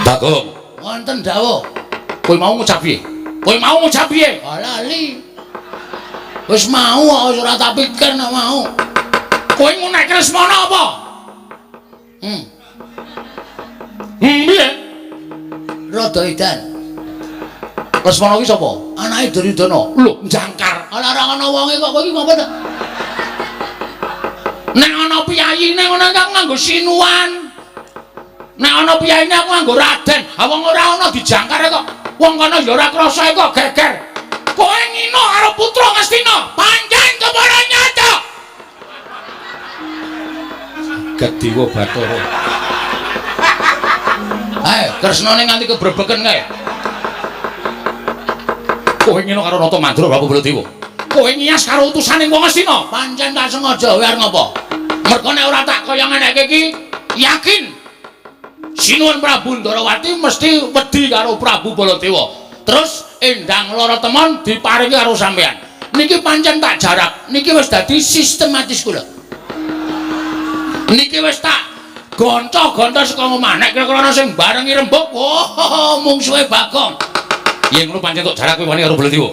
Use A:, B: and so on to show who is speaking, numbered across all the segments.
A: Bagong,
B: Wonten dawuh.
A: Kowe mau ngucap piye? Kowe mau ngucap piye?
B: Ah, lali. Wis mau kok wis ora tak pikir nek mau.
A: Kowe ngunekke Lesmana apa?
B: Hmm,
A: Piye?
B: Rada edan.
A: Lesmana ki sapa?
B: Anake Duryudana.
A: Lho, jangkar.
B: Ala ora ana wonge kok kowe iki ngopo ta?
A: Nek ana piyayine ngono aku nganggo sinuan. Nek ana piyayine aku nganggo raden. Ha wong ora ana dijangkar kok. Wong kono ya ora krasa kok geger. Kowe ngino karo putra Ngastina, pancen kepara nyata. Gediwa Bathara. Ae, Kresnane nganti kebrebeken kae. Kowe ngino karo Nata Mandra Prabu Baladewa. Kowe ngias karo utusane wong Ngastina.
B: Pancen tak sengaja kowe arep ngopo?
A: Mergo nek ora tak kaya ngeneke iki, yakin Sinuwun Prabu Ndarawati mesti wedi karo Prabu Baladewa. Terus Endang Lara Temon diparingi karo sampean. Niki pancen tak jarak, niki wis dadi
B: Sistematis kula.
A: Niki wis tak gonco-gonco saka omah. Nek kira-kira ana sing barengi rembug,
B: Oh, mungsuhe Bagong.
A: Yen ngono pancen tok jarak kowe wani karo Baladewa.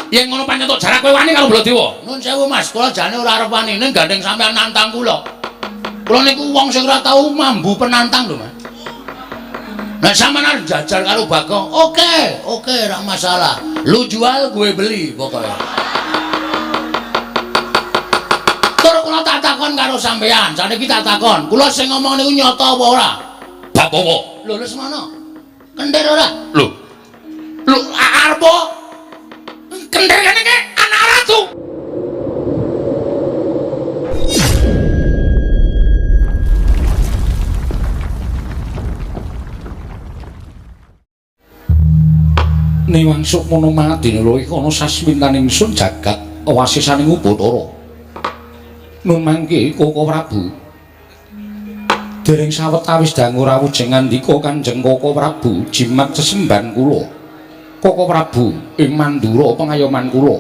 A: Yen ngono pancen tok jarak kowe wani karo Baladewa.
B: Nun sewu Mas, kula jane ora arep wani ning gandeng sampean nantang kula. Kula niku wong sing ora tau mambu penantang lho, Mas. Nek sampean arep jajal karo Bagong, oke, oke, ora masalah. Lu jual, gue beli pokoknya. Tur kula tak takon karo sampean, saniki tak takon. Kula sing ngomong niku nyata apa ora?
A: Bab apa?
B: Lho, Lesmana. Kentir ora?
A: Lho. Lho, arep kentir kene iki anak ratu. Niwang sukmana madina luwih ana sasmintaning ingsun jagat wasisaning Upacara. Nun mangke Koko Prabu. Dereng sawetawis dangu rawuh jeng ngandika Kanjeng Koko Prabu jimat sesembahan kula. Koko Prabu ing Mandura pengayoman kula.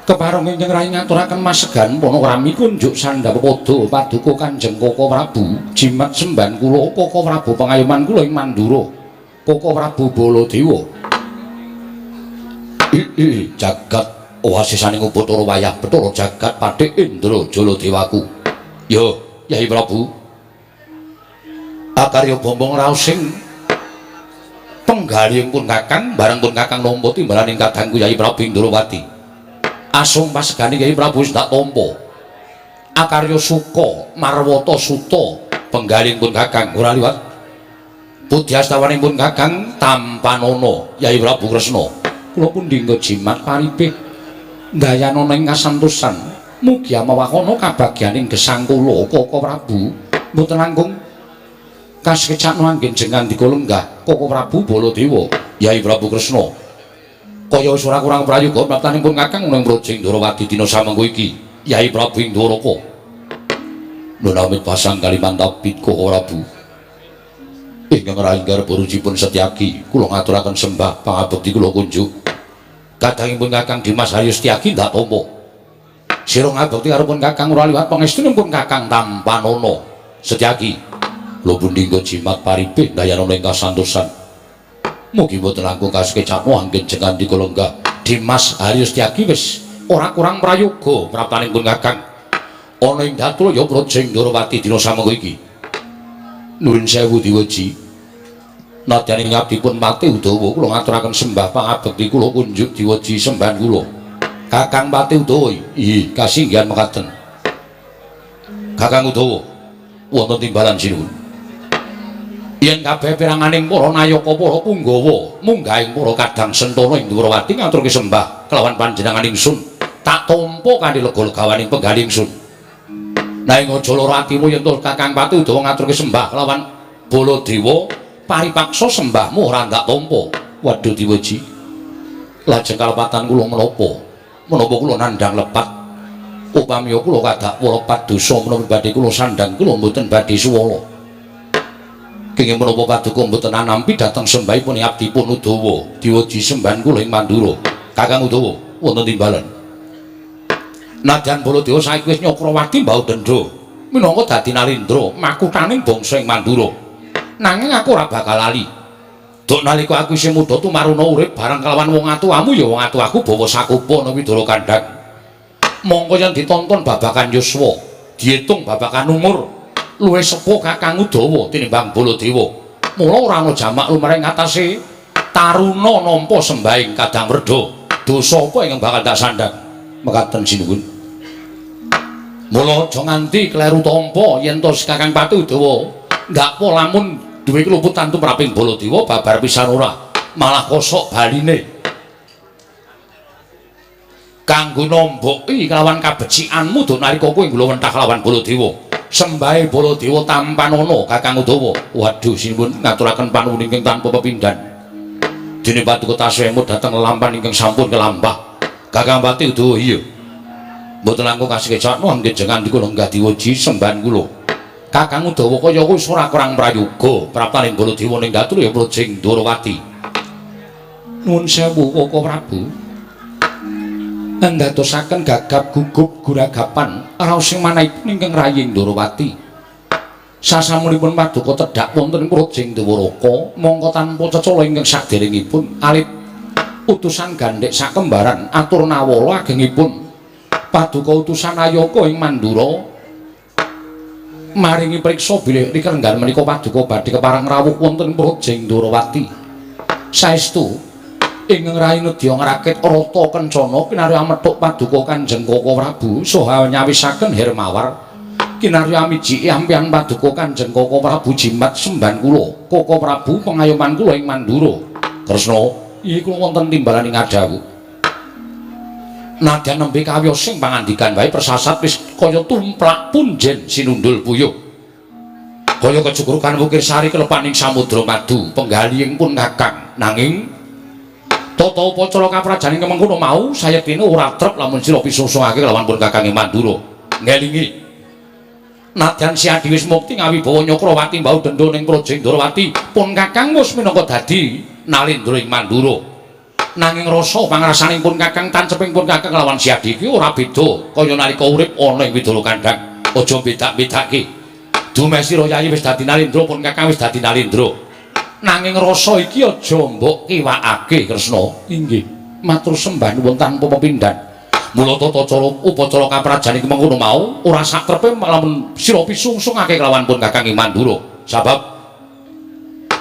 A: Kepareng ingkang rayi ngaturaken masegan panarami kunjuk sandhap pada paduka Kanjeng Koko Prabu jimat sembahan kula Koko Prabu pengayoman kula ing Mandura. Koko Prabu Baladewa. Jagat wasisaning Upacara wayah Bathara jagat Patih Indra Jaladewaku. Yo, Yai Prabu. Akarya bombong raos sing penggalih pun Kakang bareng pun Kakang nampa timbalaning kadangku Yai Prabu Indrawati. Asung pasegane Yai Prabu wis tak tampa. Akarya suka marwata suta penggalih pun Kakang ora liwat. Pudyastawaning pun Kakang tampanana Yai Prabu Kresna. Kula pundi nggo jimat paripih ndayanana ing kasantosan. Mugi amawakana kabagyaning gesang kula Koko Prabu mboten langkung kasekecakno anggen jeng ngandika lenggah Koko Prabu Baladewa Yai Prabu Kresna. Kaya wis ora kurang prayoga praptaning pun Kakang ning Praja Indrawati dina samengko iki Yai Prabu Indrawaka. Nun amit pasang Kalimantan Koko Prabu. Ingkang rayi garba rujipun Setyaki kula ngaturaken sembah pangabekti kula kunjuk. Kadangipun Kakang Dimas Haryo Setyaki ndak tampa. Sira ngabekti karo pun Kakang ora liwat pangestunipun Kakang tampanana Setyaki. Kula pundi nggo jimat paripih ndayanana ing kasantosan. Mugi mboten langkung kasekecakno anggen jeng ngandika lenggah Dimas Haryo Setyaki wis ora kurang prayoga praptaning pun Kakang. Ana ing Datulaya Praja Indrawati dina samengko iki. Nuwun sewu diweji. Nadyan ing abdipun Patih Udawa kula ngaturaken sembah pangabekti kula kunjuk diweji sembahan kula. Kakang Patih Udawa, inggih kasinggihan mekaten. Kakang Udawa, wonten timbalan sinuwun. Yen kabeh peranganing para nayaka para punggawa munggahing para kadang sentana ing Dwarawati ngaturke sembah kelawan panjenengan ingsun, tak tampa kanthi lega-legawaning penggalih ingsun. Nanging aja lara atimu yen to Kakang Patih Udawa ngaturke sembah kelawan Baladewa, paripaksa sembahmu ora ndak tampa. Waduh diweji. Lajeng kalepatan kula menapa? Menapa kula nandhang lepat? Upami kula kadakwa lepat dosa menapa badhe kula sandhang kula mboten badhe suwala. Kenging menapa paduka mboten anampi dhateng sembahipun abdipun Udawa, diweji sembahan kula ing Mandura. Kakang Udawa wonten timbalan. Nadyan Baladewa saiki wis nyakrawati mbau dendha minangka dadi Nalindra makuthaning bangsa ing Mandura. Nanging aku ora bakal lali. Duk nalika aku isih muda tumaruna urip bareng kelawan wong atuwamu ya wong atuwaku bawa sakupa nang Widara Kandhang. Mongko yen ditonton babagan yuswa, diitung babagan umur, luwih sepuh Kakang Udawa tinimbang Baladewa. Mula ora ana jamak lumereng ngatasé taruna nampa sembahing Kadang Werda. Dosa apa ingkang bakal tak sandhang? Mekaten sinuwun. Mula aja nganti kleru tampa yen to Kakang Pati Udawa ndakpa lamun duwe keluputan tumraping Baladewa babar pisan ora, malah kosok baline. Kanggo nomboki kelawan kabecikanmu duk nalika kowe nglowentah kelawan Baladewa. Sembahe Baladewa tampanana Kakang Udawa. Waduh sinuwun ngaturaken panuwun ingkang tanpa pepindhan. Dene paduka tasih emut dhateng lelampan ingkang sampun kelambah. Kakang Pati Udawa iya. Mboten langkung kasekecakno anggen jenengan kula lenggah diwuji sembahan kula. Kakang Udawa kaya wis ora kurang prayoga praptaning Baladewa ning datul ya Prajing Ndorowati. Nuwun sewu Koko Prabu. Ndadosaken gagap gugup guragapan raos sing manahipun ingkang raying Ndorowati. Sasampunipun paduka tedhak wonten ing Prajing Dwaraka, mongko tanpa cecala ingkang saderengipun alit utusan gandhek sakembaran atur nawala agengipun paduka utusan Ayaka ing Mandura maringi priksa bilih rikrenggan menika paduka badhe kepareng rawuh wonten ing Prajing Ndorowati. Saestu ingkang rayi nedya ngrakit rata kencana kinarya methuk paduka Kanjeng Koko Prabu saha nyawisaken Hermawar kinarya amijiki ampihan paduka Kanjeng Koko Prabu jimat semban kula Koko Prabu pengayoman kula ing Mandura. Kresna iki kula wonten timbalan ing adhawuh. Nadyan nembe kawiyos sing pangandikan wae persasat wis kaya tumplak punjen sinundul puyuh. Kaya kejugrukan wukir sari kelepaning samudra madu penggalihing pun Kakang. Nanging tata upacara kaprajan ing mengkono mau sayektine ora trep lamun sira pisusungake kelawan pun Kakang ing Mandura. Ngelingi. Nadyan Siadi wis mukti ngawibawa Nyakrawati mbau denda ning Prajing Ndorowati, pun Kakang wis minangka dadi Nalendra ing Mandura. Nanging rasa pangrasaning pun Kakang tanceping pun Kakang lawan Siadi iki ora beda kaya nalika urip ana ing Widara Kandhang. Aja bedak-bedake. Dumeh sira Yayi wis dadi Nalendra, pun Kakang wis dadi Nalendra. Nanging rasa iki aja mbok kiwakake Kresna. Inggih, matur sembah nuwun tanpa pepindhan. Mula tata cara upacara kaprajan iki mengkono mau ora sakrepe lamun sira pisungsungake kelawan pun Kakang ing Mandura. Sabab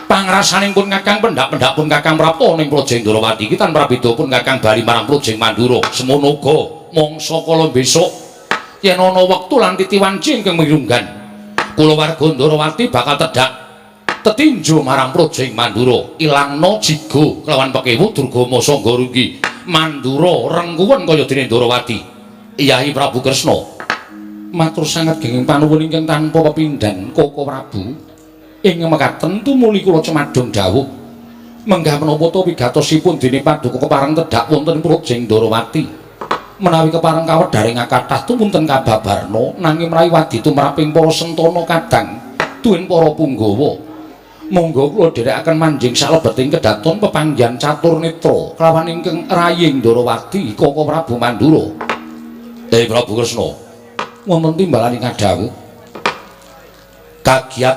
A: pangrasaning pun Kakang pendhak-pendhak pun Kakang prapta ning Prajing Ndorowati iki tanpa beda pun Kakang bali marang Prajing Mandura. Semono uga mangsa kala besok yen ana wektu lan titi wanci ingkang mirunggan kulawarga Ndorowati bakal tedhak tetinju marang Prajing Mandura, ilangna jigo kelawan pekewu Durgama Sangga Runggi. Mandura rengkuwen kaya dene Ndorowati. Yayi Prabu Kresna matur sanget genging panuwun ingkang tanpa pepindhan Koko Prabu. Ing mekaten tumuli kula cemadung dawuh menggah menapa to wigatosipun dene paduka kepareng tedhak wonten Prajing Ndorowati. Menawi kepareng kawedharing kathah tumunten kababarna nanging menawi wadi tumraping para sentana kadang tuwin para punggawa. Monggo kula dherekaken manjing salebeting kedaton pepanggihan catur netra kelawan ingkang raying Ndorowati Koko Prabu Mandura. Dewi Prabu Kresna wonten timbalan ing adhawuh kagiat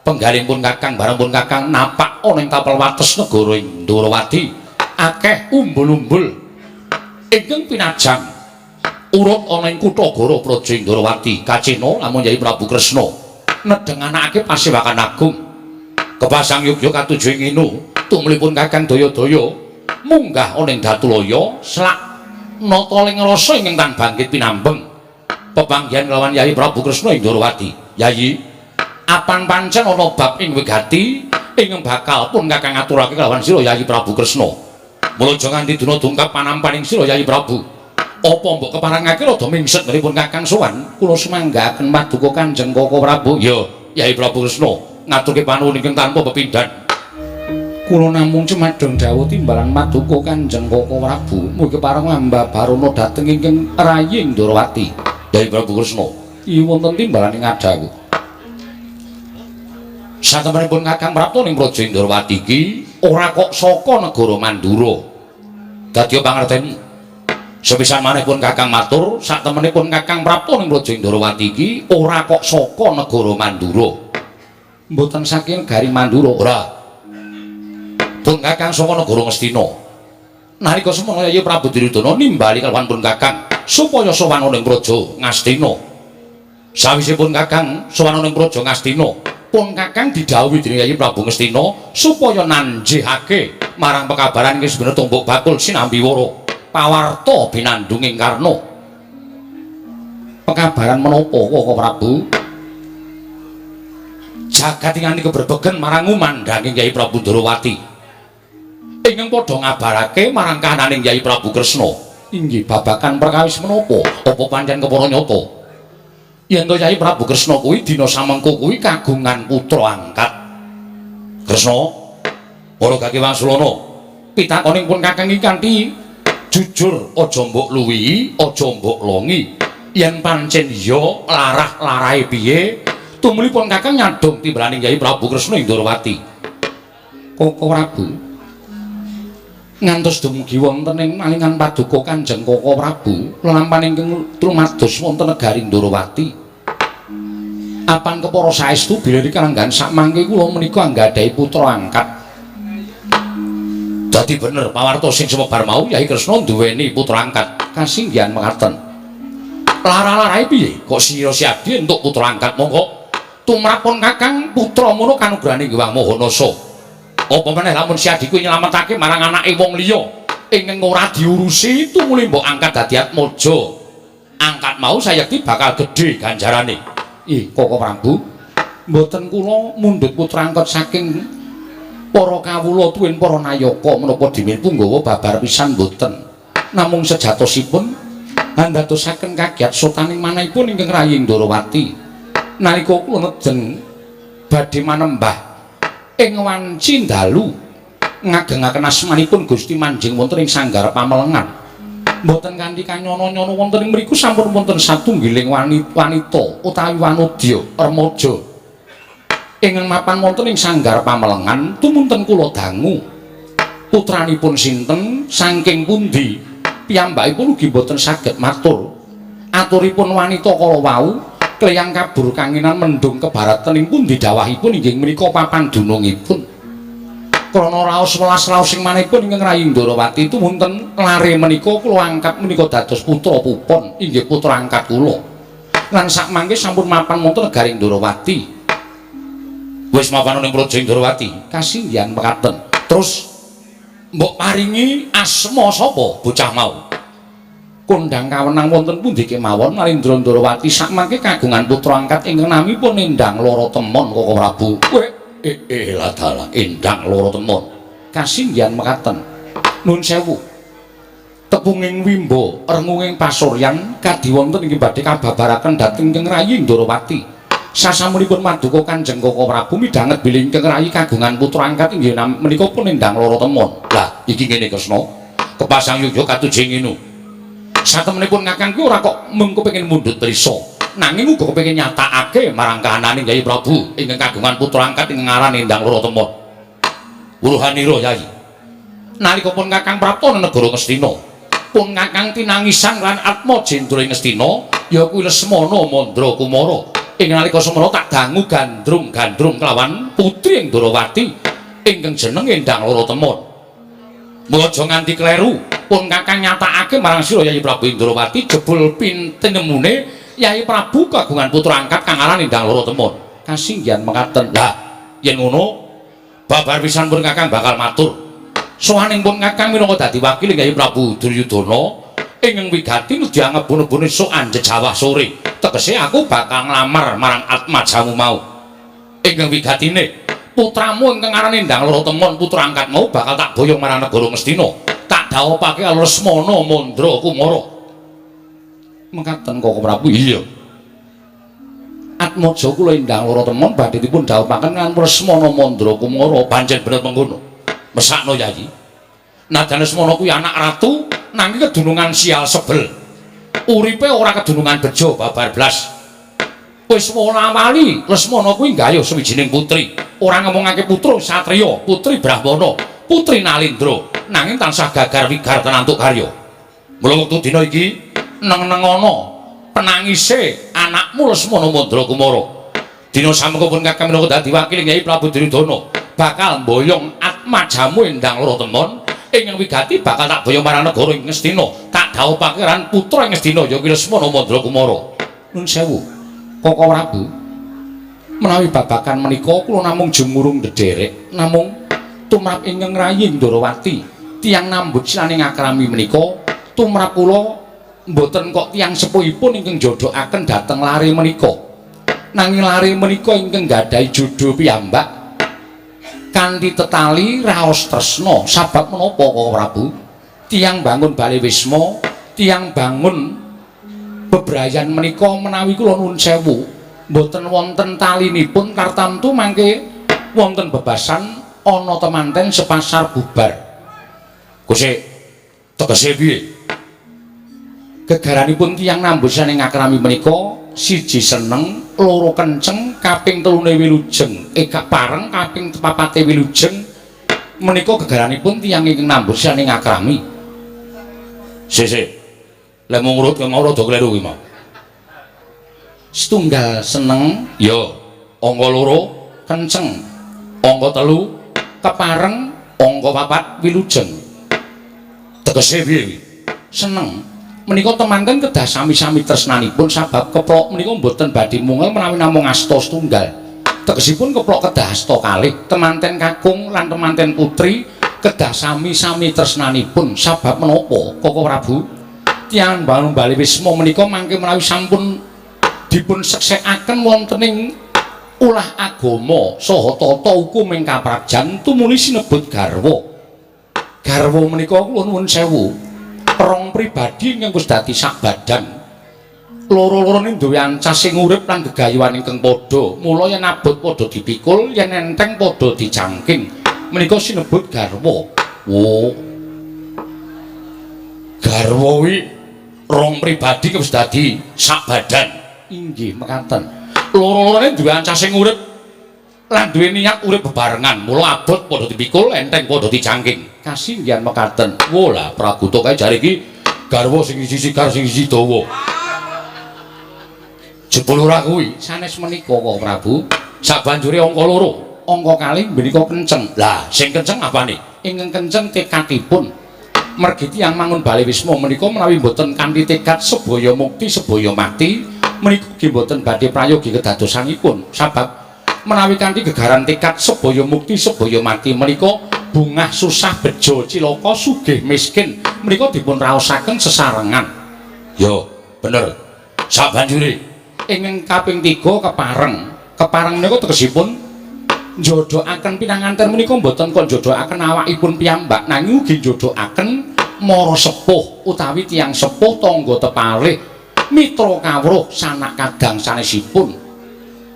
A: penggalih pun Kakang bareng pun Kakang napak ana ing tapel wates negara ing Ndorowati akeh umbul-umbul ingkang pinajang urut ana ing kutha Goro Prajing Ndorowati. Kacena lamun Yayi Prabu Kresna nedhenganake pasewakan agung kepasang yogya katuju ing inu tumlipun Kakang daya-daya munggah ana ing Datulaya selak nata ling rasa ingkang tan bangkit pinambeng pepanggihan kelawan Yayi Prabu Kresna ing Ndorowati. Yayi, apan pancen ana bab ing wigati ingkang bakal pun Kakang aturake kelawan sira Yayi Prabu Kresna. Mula aja nganti dina dungkap panampaning sira Yayi Prabu. Apa mbok keparengake rada mingset pun Kakang sowan? Kula sumanggaaken paduka Kanjeng Koko Prabu. Ya, Yayi Prabu Kresna ngaturke panuwun ingkang tanpa pepindhan. Kula namung cemadong dawuh timbalan paduka Kanjeng Koko Prabu mugi kepareng ambabarana dhateng ingkang raying Ndorowati. Yayi Prabu Kresna, iki wonten timbalan ing adhawuh. Satemenipun Kakang prapta ning Praja Ndorowati iki ora kok saka negara Mandura. Dadi pangerteni. Sepisan maneh pun Kakang matur, satemenipun Kakang prapta ning Praja Ndorowati iki ora kok saka negara Mandura. Mboten saking negari Mandura ora. Pun Kakang saka negara Ngastina. Nalika semono Yayi Prabu Duryudana nimbali kalawan pun Kakang supaya sowan ing Praja Ngastina. Sawise pun Kakang sowan ing Praja Ngastina, pun Kakang didhawuhi dening Yayi Prabu Ngastina supaya nanjihake marang pekabaran ing sebenere tumbuk bakul sinambi wara pawarta binandunging Karna. Pekabaran menapa Kaka Prabu? Jagat nganti kebrebegen marang ngumandhanging Yayi Prabu Ndorowati. Ingkang padha ngabarake marang kahananing Yayi Prabu Kresna. Inggih babagan perkawis menapa? Apa pancen kepara nyata? Yen to Yayi Prabu Kresna kuwi dina samengko kuwi kagungan putra angkat. Kresna, para Gaki Wangsulana, pitakoning pun Kakang iki kanthi jujur, aja mbok luwihi, aja mbok longi. Yen pancen iya, larah-larahe piye? Tumuli pun Kakang nyadong timbalaning Yayi Prabu Kresna ing Ndorowati. Kaka Prabu, ngantos dumugi wonten ing malingan paduka Kanjeng Kaka Prabu lelampahan ingkang trumados wonten negari Ndorowati. Apan kepara saestu bilih kalanggahan sakmangke kula menika anggadhahi putra angkat. Dadi bener pawarta sing sumebar mau Yayi Kresna duweni putra angkat. Kasinggihan mekaten. Lara-larahe piye? Kok sira siadi entuk putra angkat monggo? Tumrap pun Kakang putra mono kanugrahane Hyang Maha Nasa. Apa meneh lamun siadi kuwi nyelametake marang anake wong liya ingkang ora diurusi tumuli mbok angkat dadi atmaja. Angkat mau sayekti bakal gedhe ganjarane. Ih, Kaka Prabu, mboten kula mundhut putra angkat saking para kawula tuwin para nayaka menapa dene punggawa babar pisan mboten. Namung sejatosipun andadosaken kagiat sotaning manahipun ingkang rayi Ndorowati. Nalika kula nedeng badhe manembah ing wanci dalu ngagengaken asmanipun Gusti manjing wonten ing sanggar pamelengan. Mboten kanthi kanyono-nyono wonten ing mriku sampun wonten satunggiling wanita utawi wanodya remaja ingkang mapan wonten ing sanggar pamelengan tumunten kula dangu. Putranipun sinten, saking pundi, piyambakipun ugi mboten saged matur. Aturipun wanita kala wau kleyang kabur kanginan mendung kebaratan ing pundi dawahipun inggih menika papan dunungipun. Krana raos welas raos sing manehipun ingkang rayi Ndorowati tumunten lare menika kula angkat menika dados putra pupon inggih putra angkat kula. Lan sakmangke sampun mapan wonten negari Ndorowati. Wis mapan ning Praja Ndorowati, kasinggihan mekaten. Terus mbok paringi asma sapa bocah mau? Kondhang kawenang wonten pundi kemawon Nalindra Ndorowati sakmangke kagungan putra angkat ingkang namipun Endang Loro Temon Kaka Prabu. Weh, ladalah Endang Loro Temon. Kasinggihan mekaten. Nun sewu. Tepunging wimba rengunging pasuryan kadhi wonten inggih badhe kababaraken dhateng ingkang rayi Ndorowati. Sasampunipun maduka Kanjeng Kaka Prabu midhanget bilih ingkang rayi kagungan putra angkat inggih menika pun Endang Loro Temon. Lah iki ngene Kresna. Kepasang yogya katujeng ngene. Satemenipun Kakang kuwi ora kok mung kepengin mundhut prisa, nanging uga kepengin nyatakake marang kahanane Kyai Prabu ingkang kagungan putra angkat ingkang aran Endang Loro Temon. Wuruhanira Yai. Nalika pun Kakang prapta negara Ngastina, pun Kakang tinangisan lan Atmajendra ing Ngastina, ya kuwi Lesmana Mandra Kumara. Ing nalika semana tak dangu gandrung-gandrung kelawan putri ing Ndorowati ingkang jeneng Endang Loro Temon. Mula aja nganti kleru, pun Kakang nyatakake marang sira Yayi Prabu Indrawati jebul pintenemune Yayi Prabu kagungan putra angkat kang aran Endang Loro Temon. Kasinggihan mekaten. Lah, yen ngono babar pisan pun Kakang bakal matur. Sowaning pun Kakang minangka dadi wakil Yayi Prabu Duryudana ingkang wigati nedhi angebun-ebun esuk anjejawah sore. Tegese aku bakal nglamar marang atmajamu mau. Ingkang wigatine putramu ingkang aran Endang Loro Temon putra angkat mau bakal tak boyong marang negara Ngastina. Tak dhawupake karo Lesmana Mandra Kumara. Mekaten Kaka Prabu. Iya. Atmaja kula Endang Loro Temon badhe dipun dhawupaken kan Lesmana Mandra Kumara. Pancen bener mengkono. Mesakno Yayi. Najan Lesmana kuwi anak ratu nanging kedunungan sial sebel. Uripe ora kedunungan bejo babar blas. Wis wala-wali Lesmana kuwi nggayuh sawijining putri. Ora ngomongake putra satriya, putri Brahmana, putri Nalindra, nanging tansah gagar wigar tenantuk karya. Mula wektu dina iki neng-nengono penangise anakmu Lesmana Mandra Kumara. Dina samengko pun Kakang minangka dadi wakil Kyai Prabu Duryudana bakal mboyong atmajamu endang loro temon ingkang wigati bakal tak boyong marang negara ing Ngastina. Tak dhawuhake lan putra ing Ngastina ya kuwi Lesmana Mandra Kumara. Nun sewu. Koko Prabu. Menawi babagan menika kula namung jumurung ndederek namung tumrap ingkang rayi Ndorowati tiyang nambut silaning akrami menika tumrap kula mboten kok tiyang sepuhipun ingkang jodohaken dhateng lare menika. Nanging lare menika ingkang gadhahi jodho piyambak kanthi tetali raos tresna. Sabab menapa Koko Prabu? Tiyang bangun bale wisma, tiyang bangun bebrayan menika menawi kula nuwun sewu mboten wonten talinipun kartamtu mangke wonten bebasan ana temanten sepasar bubar. Guse tegese piye? Gegaranipun tiyang nambusan ing akrami menika siji seneng, loro kenceng, kaping telune wilujeng, gak pareng kaping papate wilujeng menika gegaranipun tiyang ingkang nambusan ing akrami. Sik. Lek mung ngurut kok rada kleru kuwi mau. Setunggal seneng, ya, angka loro kenceng, angka telu kepareng, angka papat wilujeng. Tegese piye kuwi? Seneng. Menika temanten kedah sami-sami tresnanipun sabab keplok menika mboten badhe mungel menawi namung asta setunggal. Tegesipun keplok kedah asta kalih, temanten kakung lan temanten putri kedah sami-sami tresnanipun sabab menapa Koko Prabu? Tiyang bangun bali wisma menika mangke menawi sampun dipun seksekaken wonten ing ulah agama saha tata hukum ing kaprajan tumuli sinebut garwa. Garwa menika kula nuwun sewu. Rong pribadi ingkang wis dadi sak badan. Loro-lorone duwe ancas sing urip lan gegayuhan ingkang padha. Mula yen abot padha dipikul, yen enteng padha dijangking. Menika sinebut garwa. Wo. Garwa kuwi rong pribadi wis dadi sak badan. Inggih mekaten. Loro-lorone duwe ancas sing urip lan duwe niat urip bebarengan. Mula abot padha dipikul, enteng padha dijangking. Kasinggihan mekaten. Wo lah Praguta kae jare iki garwa sing siji sikar sing siji dawa. Jebul ora kuwi sanes menika Koko Prabu. Sabanjure angka loro, angka kalih menika kenceng. Lah sing kenceng apane? Ingkang kenceng tekadipun. Mergi tiyang mangun bale wisma menika menawi mboten kanthi tekad sebaya mukti sebaya mati menika ugi mboten badhe prayogi kedadosanipun. Sabab menawi kanthi gegaran tekad sebaya mukti sebaya mati menika bungah susah bejo cilaka sugih miskin menika dipun raosaken sesarengan. Yo, bener. Sabanjure ingkang kaping 3 kepareng. Kepareng menika tegesipun njodohaken pinanganten menika mboten kok njodohaken awakipun piyambak nanging ugi njodohaken mara sepuh utawi tiyang sepuh tangga tepalih mitra kawruh sanak kadang sanesipun.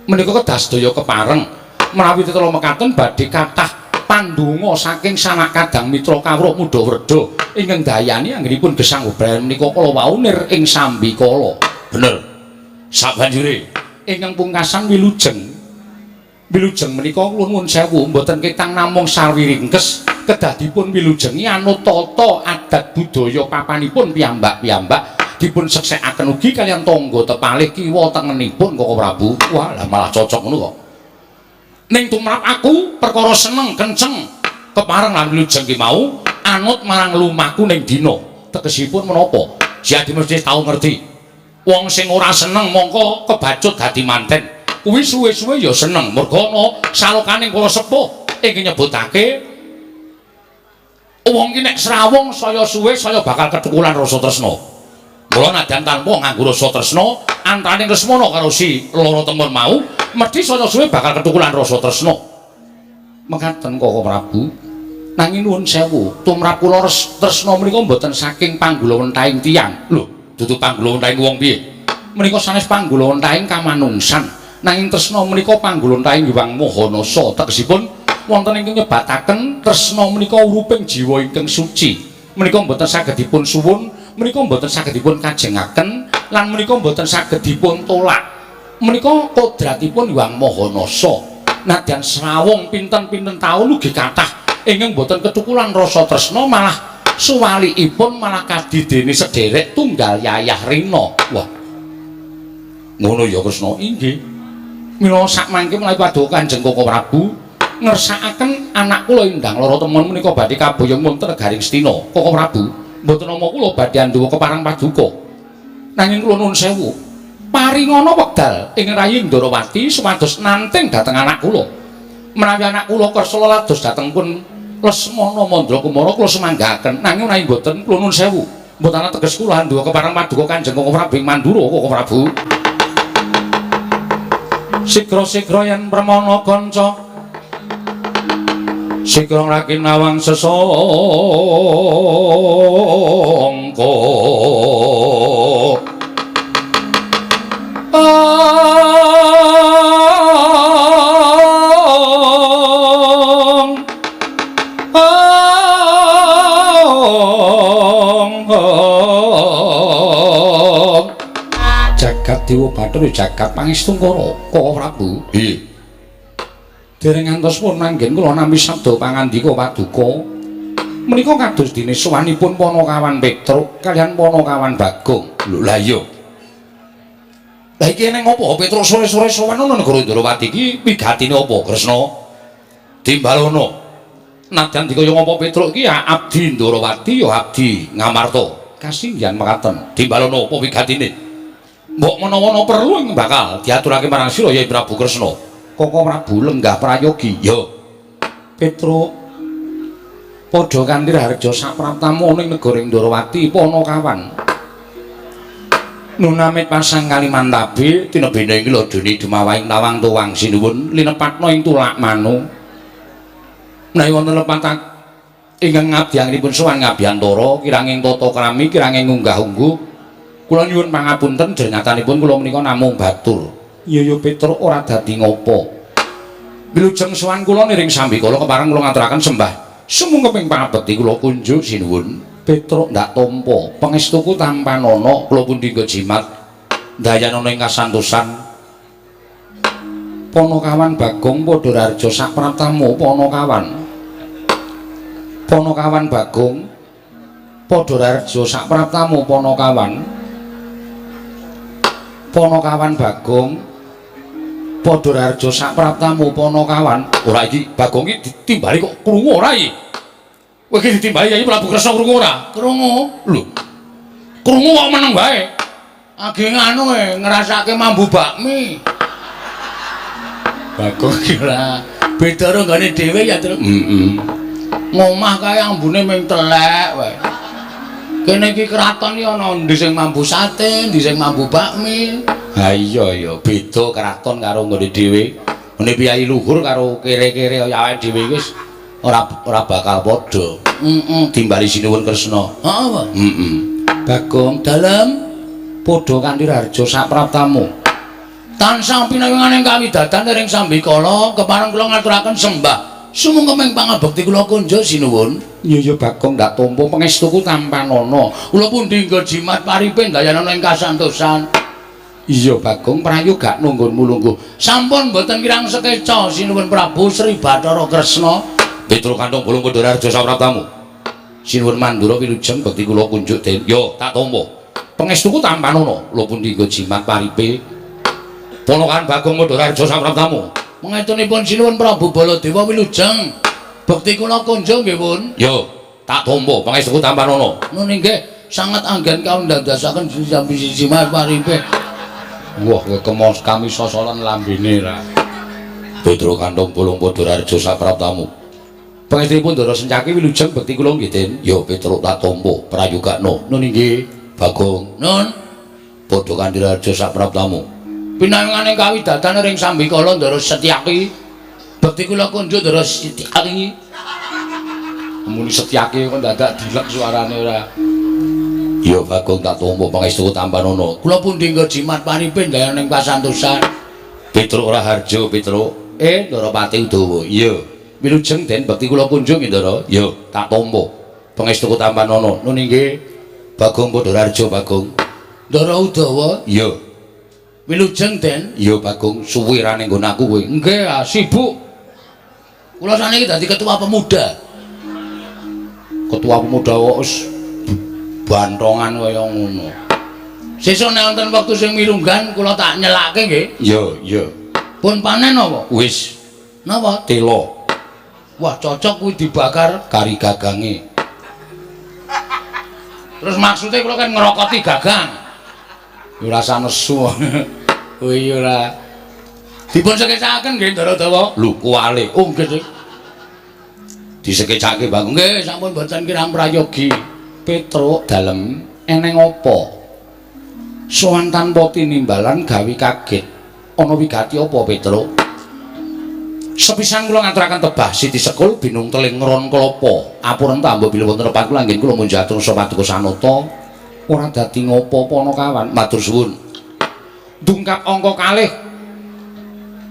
A: Menika kedah sedaya kepareng. Menawi tetela mekaten badhe kathah pandonga saking sanak kadang mitra kawruh mudha werda ingkang dayani anggenipun gesang bebrayan menika kala wau nir ing sambikala. Bener. Sabanjure ingkang pungkasan wilujeng. Wilujeng menika kula nuwun sewu mboten ketang namung sarwi ringkes kedah dipun wilujengi anut tata adat budaya papanipun piyambak-piyambak dipun seksekaken ugi kaliyan tangga tepalih kiwa tengenipun Koko Prabu. Wah, lah malah cocok ngono kok. Ning tumrap aku perkara seneng kenceng kepareng lan wilujeng ki mau anut marang lumaku ning dina. Tegesipun menapa? Jadi mesti tau ngerti. Wong sing ora seneng mongko kebacut dadi manten. Kuwi suwe-suwe ya seneng merga ana salokaning para sepuh ingkang nyebutake wong ki nek srawung saya suwe saya bakal kethukulan rasa tresna. Mula nadyan tanpa nganggo rasa tresna antaraning Lesmana karo si loro temon mau mesti saya suwe bakal kethukulan rasa tresna. Mekaten Koko Prabu. Nanging nuwun sewu, tumrap kula tresna menika mboten saking panggulawentahing tiyang. Lho, dudu panggulawentahing wong piye? Menika sanes panggulawentahing kamanungsan. Nanging tresna menika panggulawentahing Hyang Maha Nasa. Tegesipun wonten ingkang nyebataken tresna menika uruping jiwa ingkang suci. Menika mboten saged dipun suwun, menika mboten saged dipun kajengaken lan menika mboten saged dipun tolak. Menika kodratipun Hyang Maha Nasa. Nadyan srawung pinten-pinten taun ugi kathah ingkang mboten ketukulan rasa tresna malah suwalikipun malah kadidene sederek tunggal yayah rina. Wah. Ngono ya Kresna. Inggih. Mila sakmangke menawi paduka Kanjeng Koko Prabu ngersakaken anak kula Indang Lara Temen menika badhe kaboyong wonten negaring Astina. Koko Prabu, mboten nama kula badhe anduwa kepareng paduka. Nanging kula nuwun sewu, paringana wekdal ing rayi Ndorowati supados nanting dhateng anak kula. Menawi anak kula kersa lados dhateng pun Lesmana Mandra Kumara kula semanggaken. Nanging menawi mboten kula nuwun sewu, mboten ana teges kula anduwa kepareng paduka Kanjeng Koko Prabu ing Mandura. Koko Prabu, sigra-sigra yen permana kanca, sigra ngraki nawang sesangka. Jagat Dewa Bathara jagat Pangestungkara. Koko Prabu, nggih. Dereng ngantos pun manggen kula nampi sabda pangandika paduka. Menika kados dene sowanipun Panakawan Petruk kaliyan Panakawan Bagong. Lho lah iya. Lah iki eneng apa Petruk sore-sore sowan ana negara Ndrawati iki wigatine apa Kresna? Timbalono. Nadyan dikaya ngapa Petruk iki ya abdi Ndrawati ya abdi Ngamarta. Kasinggihan mekaten. Timbalono apa wigatine? Mbok menawa ana perlu ing bakal diaturake marang sira ya Prabu Kresna. Koko Prabu lenggah prayogi. Ya. Petruk padha kanthi raharja sapraptamu ning negara Ndrawati Panakawan. Nunamit pasang Kalimantabe tinebene ing lodone dumawahing tawang tuwang sinuwun linepatna ing tulak manu. Menawi wonten lepat ingkang ngabdianipun sowan ngabiyantara kiranging tata krami kiranging unggah-ungguh kula nyuwun pangapunten jenyatanipun kula menika namung batur. Iya ya Petruk ora dadi ngopo. Wilujeng sowan kula niring sambikala kepareng kula ngaturaken sembah sumungkeping pangabekti kula kunjuk sinuwun. Petruk ndak tampa pangestuku tampanana kula pundi nggo jimat ndayanana ing kasantosan. Panakawan Bagong padha raharja sapraptamu Panakawan. Panakawan Bagong padha raharja sapraptamu Panakawan. Panakawan Bagong padha raharja sapraptamu Panakawan. Ora iki Bagong iki ditimbali kok krungu ora iki? Kowe iki ditimbali Yayi Prabu Kresna krungu ora?
B: Krungu.
A: Lho. Krungu kok meneng wae.
B: Age nganu ngrasake mambu bakmi.
A: Bagong iki
B: ora beda karo nggone dhewe ya, Truk.
A: Heeh.
B: Ngomah kae ambune ming telek wae. Kene iki kraton iki ana endi sing mambu sate, endi sing mambu bakmi.
A: Ha iya ya, beda kraton karo nggone dhewe. Ngene piyai luhur karo kere-kere kaya awake dhewe iki wis ora bakal padha.
B: Heeh.
A: Timbali sinuwun Kresna.
B: Heeh apa?
A: Heeh. Bagong
B: dalem
A: padha kanthi raharja sapraptamu.
B: Tansah pinawinganing kawidatan ring sambikala kepareng kula ngaturaken sembah sumungkeping pangabekti kula kunjuk sinuwun.
A: Iya ya Bagong ndak tampa pangestuku tampanana.
B: Kula pundi nggo jimat paripe ndayanana ing kasantosan.
A: Iya Bagong prayoga nunggonmu lungguh.
B: Sampun mboten kirang sekeca sinuwun Prabu Sri Bathara Kresna.
A: Petruk kantong bolong padha raharja sapraptamu. Sinuwun Mandura wilujeng bekti kula kunjuk den. Yo tak tampa. Pangestuku tampanana. Kula pundi nggo jimat paripe. Panakawan Bagong padha raharja sapraptamu.
B: Mangetunipun sinuwun Prabu Baladewa wilujeng bekti kula kunjuk nggih pun.
A: Yo tak tampa pangestuku tampanana.
B: Nun inggih sanget anggen kaundandasaken jimat paripe.
A: Wah kowe kemos kami sosolan lambene ra. Petruk kantong bolong padha raharja sapraptamu. Pangestunipun Ndara Sencaki wilujeng bekti kula nggih Den. Yo Petruk tak tampa prayogakno. Nun inggih Bagong.
B: Nun
A: padha kanthi raharja sapraptamu.
B: Pinanganing kawidatan ring sambikala Ndara Setyaki. Bekti kula kunjuk Ndara Setyaki.
A: Muni Setyaki kok dadak dilek suarane ora. Ya Bagong tak tampa pangestuku tampanana.
B: Kula pundi nggo jimat paripe ndayaning kasantosan.
A: Petruk Raharja Petruk. Ndara Pati Udawa. Iya. Wilujeng Den bekti kula kunjung nggih Ndara. Ya tak tampa pangestuku tampanana. Nun inggih Bagong padha raharja Bagong.
B: Ndara Udawa.
A: Iya.
B: Wilujeng Den.
A: Iya Bagong suwe ra ning nggon aku kowe.
B: Nggih, sibuk. Kula saniki dadi ketua pemuda.
A: Ketua pemuda kok wis bantongan kaya ngono.
B: Sesuk nek wonten wektu sing mirunggan kula tak nyelake nggih.
A: Iya, iya.
B: Pun panen apa?
A: Wis.
B: Napa?
A: Telo.
B: Wah, cocok kuwi dibakar
A: kari gagange.
B: Terus maksudnya kula kan ngerokoti gagang.
A: Ya ora usah nesu. Oh iya ora.
B: Dipun sekecakaken nggih Ndara Dawa.
A: Lho, kuwale.
B: Oh nggih.
A: Disekecake Bagong.
B: Nggih, sampun boten kirang prayogi.
A: Petruk dalem eneng apa? Sowan tanpa tinimbalan gawe kaget. Ana wigati apa, Petruk? Sepisan kula ngaturaken tebah Siti Sekul binung teling ngron klapa. Apuren tambah bilih wonten lepat kula anggen kula munjatur paduka sanata. Ora dadi ngopo-apa ana kawan. Matur suwun. Dungkap angka kalih.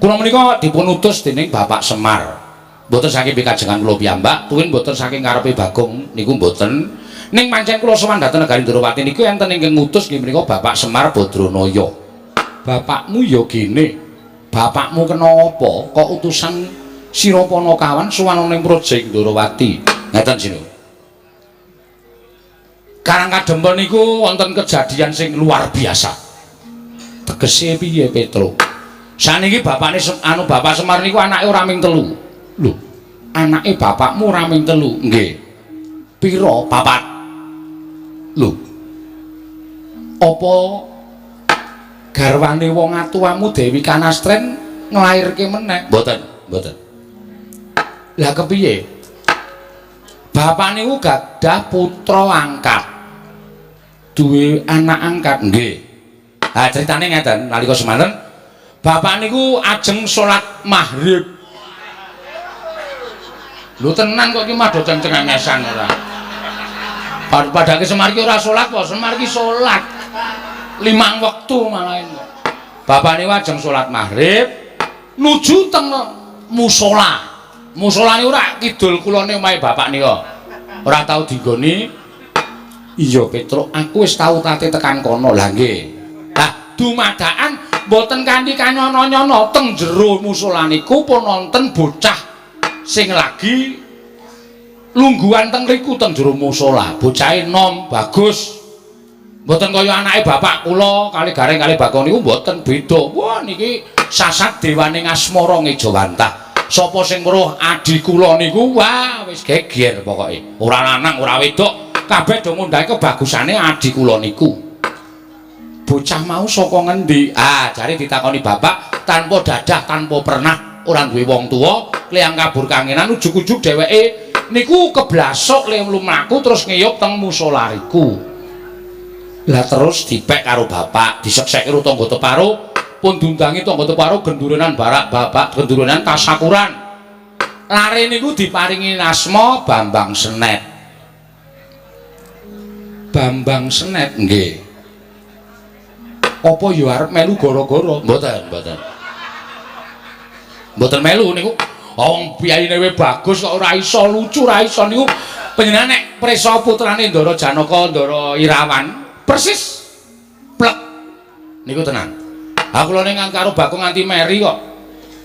A: Kula menika dipun utus dening Bapak Semar. Mboten saking pikajengan kula piyambak, tuwin mboten saking karepe Bagong niku mboten. Ning pancen kula sowan dhateng negari Ndrawati niku enten ingkang ngutus nggih menika Bapak Semar Badranaya. Bapakmu ya gene. Bapakmu kena apa kok utusan sira Panakawan sowan ning Praja Ndrawati? Ngaten sira. Karang Kadempel niku wonten kejadian sing luar biasa. Tegese piye, Petruk? Saniki bapakne anu Bapak Semar niku anake ora ming telu. Lho, anake bapakmu ora ming telu? Nggih. Pira? Papat. Lho. Apa garwane wong atuwamu Dewi Kanastren nglairke meneh? Mboten, mboten. Lah kepiye? Bapak niku gadah putra angkat. Duwe anak angkat? Nggih. Ha critane ngeten, nalika semanten bapak niku ajeng salat maghrib.
B: Lho tenan kok iki mah do cengengesan ora. Padake Semar iki ora salat kok, Semar iki salat 5 wektu malah kok.
A: Bapak niku ajeng salat maghrib nuju teng musala. Musala niku ora kidul kulone omahe bapak nika. Ora tau dinggoni. Iya Petruk, aku wis tau tate tekan kono. Lah nggih. Lah dumadakan mboten kanthi kanyono-nyono teng jero musala niku pun wonten bocah sing lagi lungguhan teng riku teng jero musala. Bocahe nom, bagus. Mboten kaya anake bapak kula kali Gareng kali Bagong niku mboten beda. Wah niki sasat dewane ngasmara ngejawantah. Sapa sing weruh adi kula niku wah wis geger pokoke. Ora lanang ora wedok, kabeh do ngundhahi kebagusane adi kula niku. Bocah mau saka ngendi? Ah, jare ditakoni bapak tanpa dadah, tanpa pernah, ora duwe wong tuwa, kliyang kabur kangenan ujug-ujug dheweke niku keblasok le mlaku terus ngiyup teng musala riku. Lah terus dipek karo bapak, disekseki karo tangga teparo, pun diundangi tangga teparo gendurenan barak bapak, gendurenan tasakuran. Lare niku diparingi asma Bambang Senet. Bambang Senet nggih. Apa ya arep melu gara-gara? Mboten, mboten. Mboten melu niku. Wong piyayine we bagus kok ora iso lucu, ora iso niku. Panjenengan nek prisa putrane Ndara Janaka, Ndara Irawan, persis plek niku tenan. Ha kula ning karo Bagong nganti meri kok.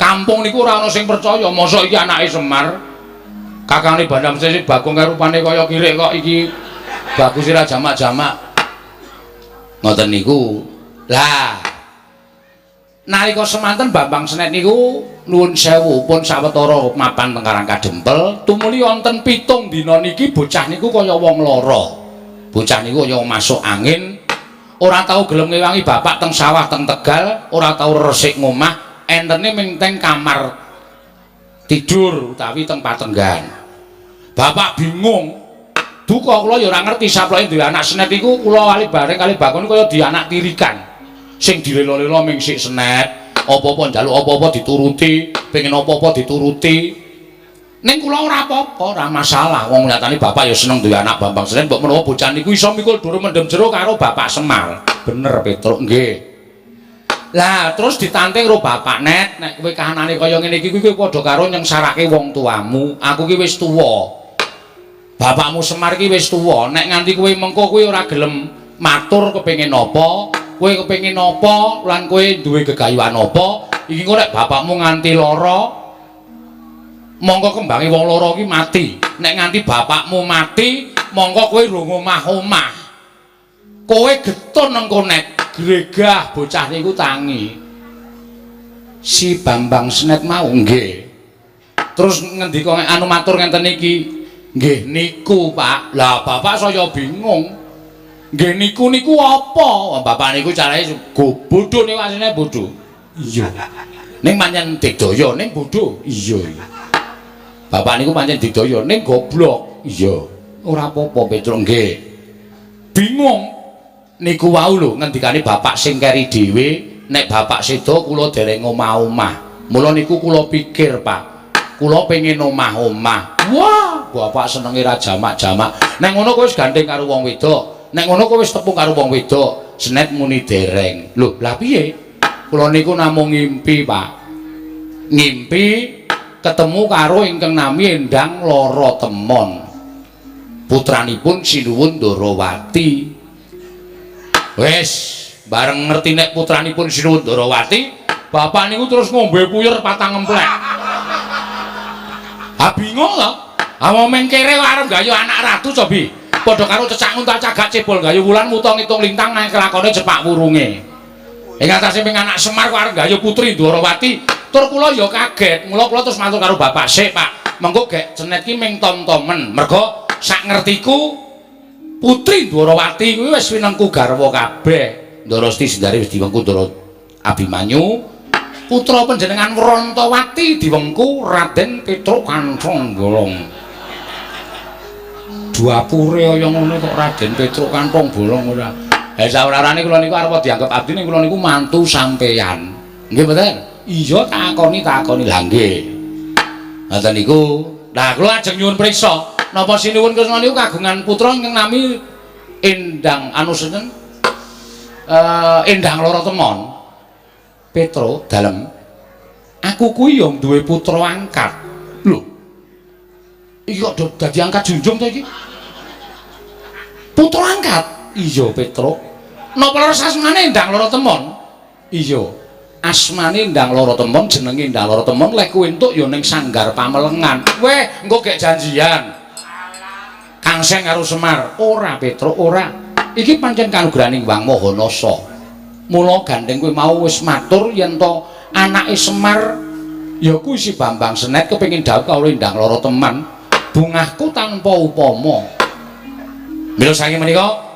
A: Kampung niku ora ana sing percaya, mosok iki anake Semar. Kakangne Bandam Sesi Bagong karo rupane kaya kirik kok iki bagus ora jamak-jamak. Ngoten niku. Lah nalika semanten Bambang Senet niku nuwun sewu pun sawetara mapan teng Karang Kadempel, tumuli wonten 7 dina niki bocah niku kaya wong lara. Bocah niku kaya masuk angin, ora tau gelem ngewangi bapak teng sawah teng Tegal, ora tau resik ngomah, entene ming teng kamar tidur utawi teng patenggan. Bapak bingung. Duka kula ya ora ngerti saploke duwe anak Senet iku kula kali bareng kali Bagong kaya di anak tirikan. Sing dilelo-lelo ming sik Senet, apa-apa njaluk apa-apa dituruti, pengen apa-apa dituruti. Ning kula ora apa-apa, ora masalah. Wong nyatane bapak ya seneng duwe anak Bambang Senet, mbok menawa bocah niku iso mikul dhuwur mendem jero karo Bapak Semar. Bener Petruk nggih. Lah terus ditanting karo bapak, Net, nek kowe kahanane kaya ngene iki kuwi padha karo nyengsarake wong tuamu. Aku ki wis tuwa. Bapakmu Semar ki wis tuwa, nek nganti kowe mengko kowe ora gelem matur kepengin apa, kowe kepengin apa lan kowe duwe gegayuhan apa, iki engko nek bapakmu nganti lara mongko kembange wong lara ki mati. Nek nganti bapakmu mati, mongko kowe rung omah-omah. Kowe getun engko nek gregah bocah niku tangi. Si Bambang Senet mau nggih. Terus ngendika anu matur ngenten iki, nggih niku, Pak. Lah bapak saya bingung. Nggih niku niku apa? Bapak niku carane go bodho niku asline bodho. Iya. Ning pancen digdaya ning bodho. Iya. Bapak niku pancen digdaya ning goblok. Iya. Ora apa-apa Petruk nggih. Bingung. Niku wau lho ngendikane bapak sing keri dhewe, nek bapak seda kula dereng omah-omah. Mula niku kula pikir, Pak. Kula pengin omah-omah. Wah, bapak senenge ra jamak-jamak. Nek ngono kowe wis gandeng karo wong wedok. Nek ngono kowe wis tepung karo wong wedok. Senet muni dereng. Lho, lah piye? Kula niku namung ngimpi, Pak. Ngimpi ketemu karo ingkang nami Endang Lara Temon. Putranipun Sinuwun Ndarawati. Wis, bareng ngerti nek putranipun Sinuwun Ndarawati, bapak niku terus ngombe puyer patang emplek. Ah bingung to. Ah wong mengkere kok arep gayu anak ratu cobi. Padha karo cecak nguntal cagak cebol gayu wulan muta ngitung lintang nang kelakone cepak wurunge. Ing atase ping anak Semar kok arep gayu putri Ndwarawati. Tur kula ya kaget. Mula kula terus matur karo bapak sik, Pak. Mengko gek Cenet ki ming tom-tomen. Mergo sak ngertiku putri Ndwarawati kuwi wis winengku garwa kabeh. Ndara Siti Sendari wis diwengku Ndara Abimanyu. Putra panjenengan Wrantawati diwengku Raden Petruk Kanthong Bolong. Duapure kaya ngono kok Raden Petruk Kanthong Bolong ora. Ha saurarane kula niku arep dianggep abdi ning kula niku mantu sampeyan. Nggih mboten? Iya takoni lha nggih. Ngoten niku. Lah kula ajeng nyuwun priksa, napa Sinuwun Kresna niku kagungan putra ingkang nami Endang anu sinten? Endang Lara Temon. Petro dalem. Aku kuwi ya duwe putra angkat. Lho. Iki kok dadi angkat junjung to iki? Putra angkat? Iya, Petro. Napa leres asmane Endang Lara Temon? Iya. Asmane Endang Lara Temon, jenenge Endang Lara Temon, lek kowe entuk ya ning Sanggar Pamelengan. Weh, engko gek janjian. Kangseng karo Semar. Ora, Petro, ora. Iki pancen kanugrahaning Wang Maha Nasa. Mula gandeng kowe mau wis matur yen to anake Semar ya kuwi si Bambang Senet kepengin dhawuh karo Endang Lara Teman. Bungahku tanpa upama. Mila saking menika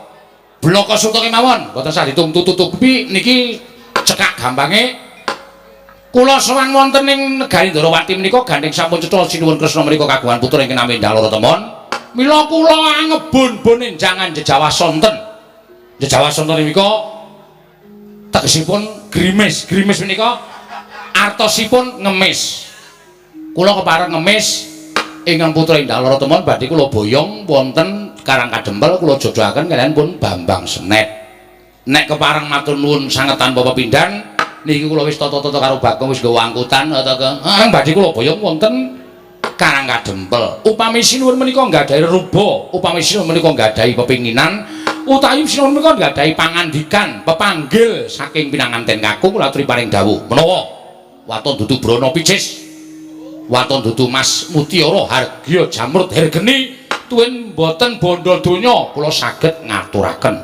A: blaka suta kemawon mboten sah ditungtu-tutupi niki cekak gampange kula sowan wonten ing negari Ndorowati menika gandeng sampun cetha Sinuwun Kresna menika kagungan putra ingkang nami Endang Lara Temon. Mila kula angebon-bon enjangan jejawas sonten. Jejawas sonten menika tegesipun grimis. Grimis menika artosipun ngemis. Kula kepareng ngemis ingkang putra Endang Lara Temon badhe kula boyong wonten Karang Kadempel kula jodohaken kaliyan pun Bambang Senet. Nek kepareng matur nuwun sanget tanpa pepindhan niki kula wis tata-tata karo Bagong wis nggawa angkutan ta Kang. Badhe kula boyong wonten Karang Kadempel. Upami sinuwun menika nggadahi ruba, upami sinuwun menika nggadahi pepinginan, utawi sinuwun menika nggadahi pangandikan, pepanggil saking pinanganten kakung kula aturi paring dawuh. Menawa waton dudu brana picis, waton dudu mas mutiara hargya jamrut hergeni tuwin boten bondo donya kula saged ngaturaken.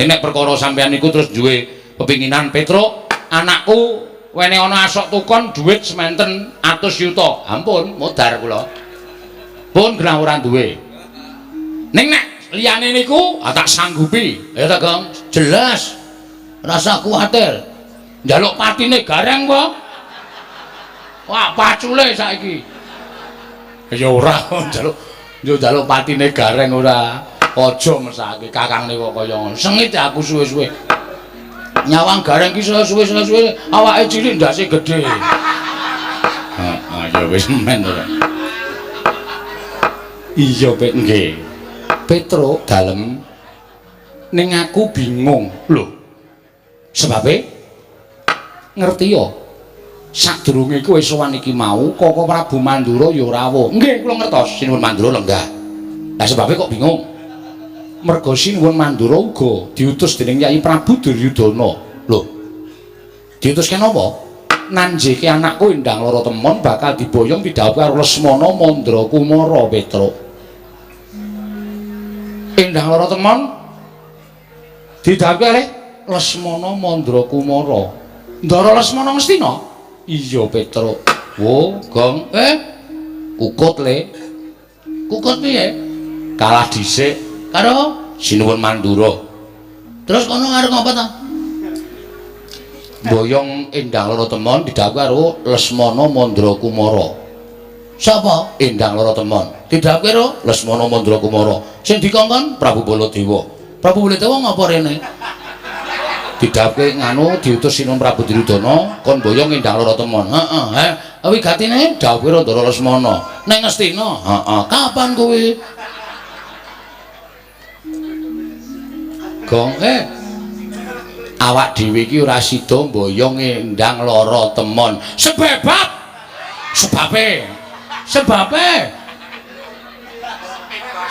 A: Ning nek perkara sampeyan niku terus duwe pepinginan Petruk, anakku wene ana asok tukon dhuwit sementen atus yuta. Ampun, modar kula. Pun genah ora duwe. Ning nek liyane niku ah, tak sanggupi. Ya ta, Gong? Jelas. Rasa kuwatir. Njaluk patine gareng kok. Wah, pacule saiki. Ya ora njaluk yo njaluk patine gareng ora. Aja mesake kakangne kok kaya ngono. Sengit aku suwe-suwe. Nyawang gareng ki suwe-suwe awake cilik ndase gedhe. Heeh, ya wis men ora. Iya, Pek, nggih. Petruk dalem ning aku bingung. Lho. Sebabe ngerti ya? Sadurunge kowe sowan iki mau Koko Prabu Mandura ya rawuh. Nggih, kula ngertos Sinuwun Mandura lenggah. Lah sebabe kok bingung? Merga Sinuwun Mandura uga diutus dening Yai Prabu Duryudana. Lho. Diutus kenapa? Nanjeke anakku Endang Lara Temon bakal diboyong pidhawuh karo Lesmana Mandra Kumara Petruk. Endang Lara Temon didhawuhi kalih Lesmana Mandra Kumara. Ndara Lesmana Ngastina? Iya, Petruk. Wo, Gong. Kukut le.
B: Kukut piye?
A: Kalah dhisik
B: karo
A: Sinuwun Mandura.
B: Terus kono arep ngopo ta?
A: Boyong Endang Loro Temon didhawuhi karo Lesmana Mandra Kumara.
B: Sapa?
A: Endang Loro Temon.
B: Didhawuhi karo
A: Lesmana Mandra Kumara.
B: Sing dikongkon
A: Prabu Baladewa.
B: Prabu Baladewa ngopo rene?
A: Didhawuhke nganu diutus Sinuwun Prabu Duryudana kon boyong Endang Loro Temon.
B: Heeh, he. Wigatine
A: dawuhe Ndara Lesmana.
B: Ning Ngastina.
A: Heeh.
B: Kapan kuwi?
A: Gong, awak dhewe iki ora sida mboyong Endang Loro Temon.
B: Sebab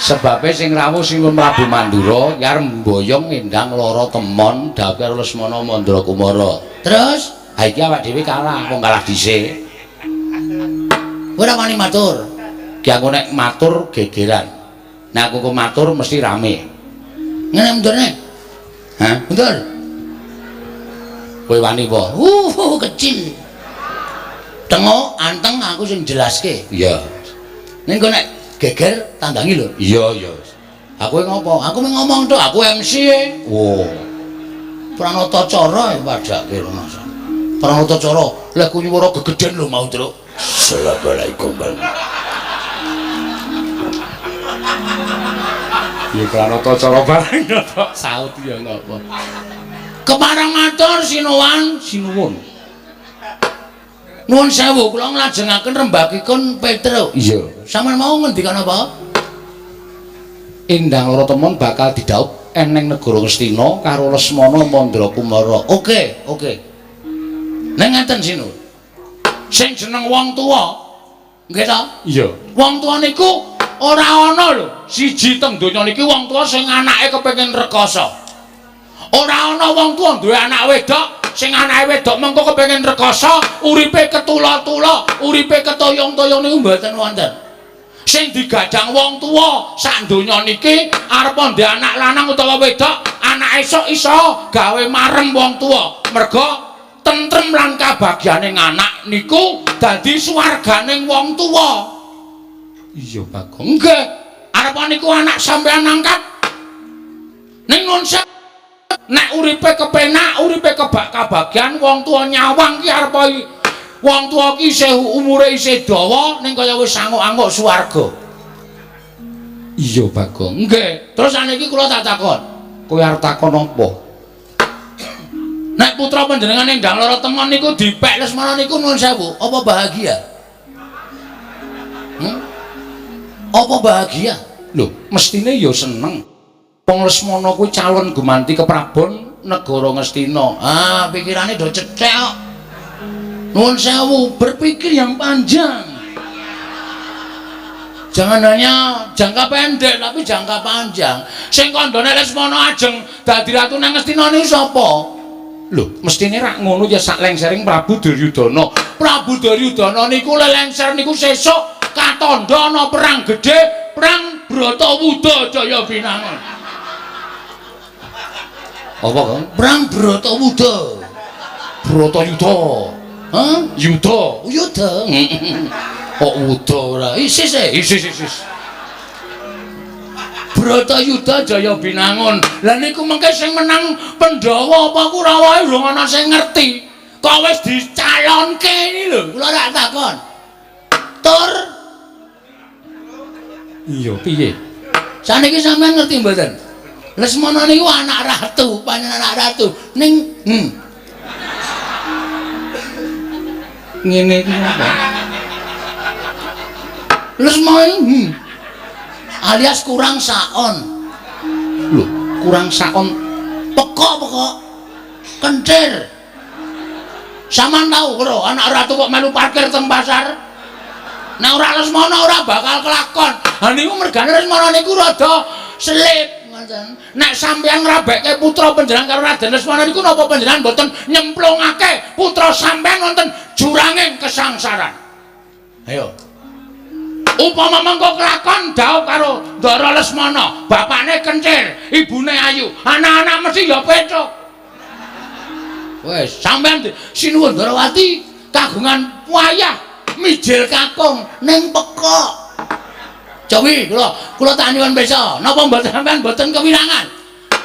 A: sebabe sing rawuh Sinuwun Prabu Mandura ki arep mboyong Endang Loro Temon dawuh karo Lesmana Mandra Kumara.
B: Terus
A: ha iki awak dhewe kalah, wong kalah dhisik.
B: Ora wani matur.
A: Ki aku nek matur gegeran. Nek aku kok matur mesti rame.
B: Ngene mundurne.
A: Hah?
B: Mundur.
A: Kowe wani apa?
B: Kecil. Tengok anteng aku sing jelaske.
A: Iya.
B: Ning kok nek geger tandangi lho.
A: Iya, iya.
B: Aku ngopo? Aku mung ngomong tok, aku MC e.
A: Wo.
B: Pranata cara padake lho Mas. Pranata cara, lha ku nyuwara gegeden lho mau, Truk.
A: Assalamualaikum. Ya pranata cara bareng kok saut ya ngopo.
B: Kepareng matur sinuwun,
A: sinuwun.
B: Nuwun sewu kula nglajengaken rembagipun Petruk.
A: Iya.
B: Sampeyan mau ngendikan apa?
A: Endang Loro Temon bakal didhaup eneng negara Ngastina karo Lesmana Mandra Kumara.
B: Oke, oke. Ning ngeten sinuwun. Sing jeneng wong tuwa, nggih ta?
A: Iya.
B: Wong tuwa niku ora ana lho. Siji teng donya niki wong tuwa sing anake kepengin rekoso. Ora ana wong tuwa duwe anak wedok sing anake wedok mengko kepengin rekoso, uripe ketula-tula, uripe ketoyong-toyong niku mboten wonten. Sing digadang wong tuwa sak donya niki arep ndek anak lanang utawa wedok, anak esuk iso gawe marem wong tuwa. Merga tentrem lan kabagyane anak niku dadi swarganing wong tuwa.
A: Iya, Bagong.
B: Nggih, arep niku anak sampean angkat. Ning nun nek uripe kepenak, uripe kebak kabagyan wong tuwa nyawang ki arep wong tuwa ki isih umure isih dawa ning kaya wis anguk-anguk swarga.
A: Iya, Bagong.
B: Nggih, terus saniki kula tak takon.
A: Kowe arep takon apa?
B: Nek putra panjenengan Endang Loro Temon niku dipek Lesmana niku nuwun sewu, apa bahagia? Apa bahagia?
A: Lho, mestine ya seneng. Wong Lesmana kuwi calon gumanti keprabon negara Ngastina.
B: Ah, pikirane do cethek kok. Nuwun sewu, berpikir yang panjang. Jangan hanya jangka pendek tapi jangka panjang. Sing kandhane Lesmana ajeng dadi ratu nang Ngastina niku sapa?
A: Lho, mestine rak ngono ya sak lengsering Prabu Duryudana.
B: Prabu Duryudana niku lelengser niku sesuk katandha ana perang gedhe, perang Bratawuda Jaya Binangun.
A: Apa, Kang?
B: Perang Bratawuda.
A: Bratayuda.
B: Hah?
A: Yuda.
B: Yuda.
A: Kok wuda ora?
B: Isis e.
A: Isis isis.
B: Bratayuda Jaya Binangun. Lah niku mengke sing menang Pandhawa apa Kurawa urung ana sing ngerti. Kok wis dicalonke iki lho, kula rak takon. Tur.
A: Iya, piye?
B: Saniki sampean ngerti mboten? Lesmana niku anak ratu, panjenengan anak ratu ning
A: Ngene iki apa?
B: Lesmana alias kurang saon.
A: Lho, kurang saon
B: pekok-pekok kencir. Sampeyan tau karo anak ratu kok melu parkir teng pasar? Nek ora Lesmana ora bakal kelakon. Ha niku mergane Lesmana niku rada selip ngoten. Nek sampeyan ngrabekke putra panjenengan karo Raden Lesmana niku napa panjenengan mboten nyemplungake putra sampeyan wonten juranging kesangsaran? Ayo. Upama mengko kelakon dhaup karo Ndara Lesmana, bapakne kencir, ibune ayu, anak-anak mesti ya pecuk. Wes, sampeyan sinuwun Ndarawati Kagungan wayah mijil kakung ning pekok. Cowi kula tak nyuwun pirsa, napa mboten sampean mboten kewirangan?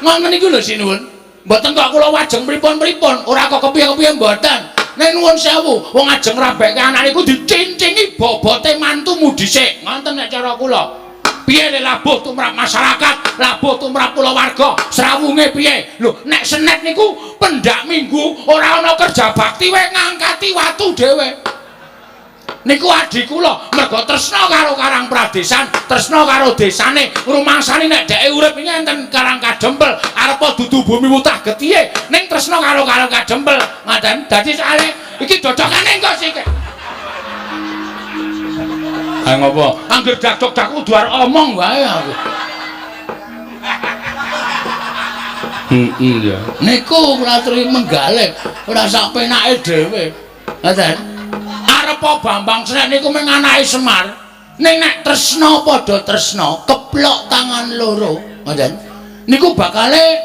B: Ngoten niku lho sinuwun. Mboten kok kula wajeng pripun-pripun, ora kok kepiye-kepiye mboten. Ning nuwun sewu, wong ajeng rabekke anak niku dicincingi bobote mantumu dhisik. Ngoten nek cara kula. Piye le labuh tumrap masyarakat, labuh tumrap kulawarga, srawunge piye? Lho, nek senet niku pendak minggu ora ana kerja bakti wae ngangkati watu dhewe. Niku adi kula mergo tresna karo Karang Pradesan, tresna karo desane, rumangsane nek dheke urip iki enten Karang Kadempel, arepa dudu bumi wutah getihe, ning tresna karo Karang Kadempel. Ngaten. Dadi soalé iki dodokane engko sik. Ha ngopo? Angger dak-dak kudu arep omong wae aku. Heeh ya. Niku kula aturi menggalih, ora sak penake dhewe. Ngoten. Arepa Bambang Senek niku mung anake Semar. Ning nek tresna padha tresna, keplok tangan loro, ngoten. Niku bakale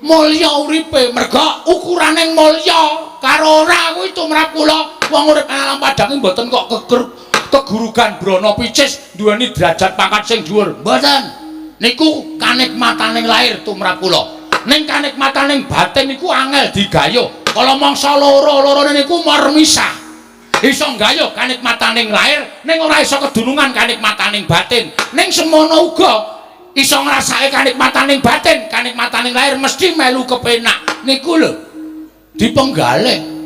B: mulya uripe, merga ukurane mulya karo ora kuwi tumrap kula. Wong urip alam padang mboten kok keger kegurugan brana picis duweni derajat pangkat sing dhuwur. Mboten. Niku kanikmataning lahir tumrap kula. Ning kanikmataning batin niku angel digayuh. Kala mangsa loro-lorone niku mormisah. Iso nggayuh kanikmataning lahir ning ora iso kedunungan kanikmataning batin. Ning semono uga iso ngrasake kanikmataning batin, kanikmataning lahir mesti melu kepenak. Niku lho dipenggalih.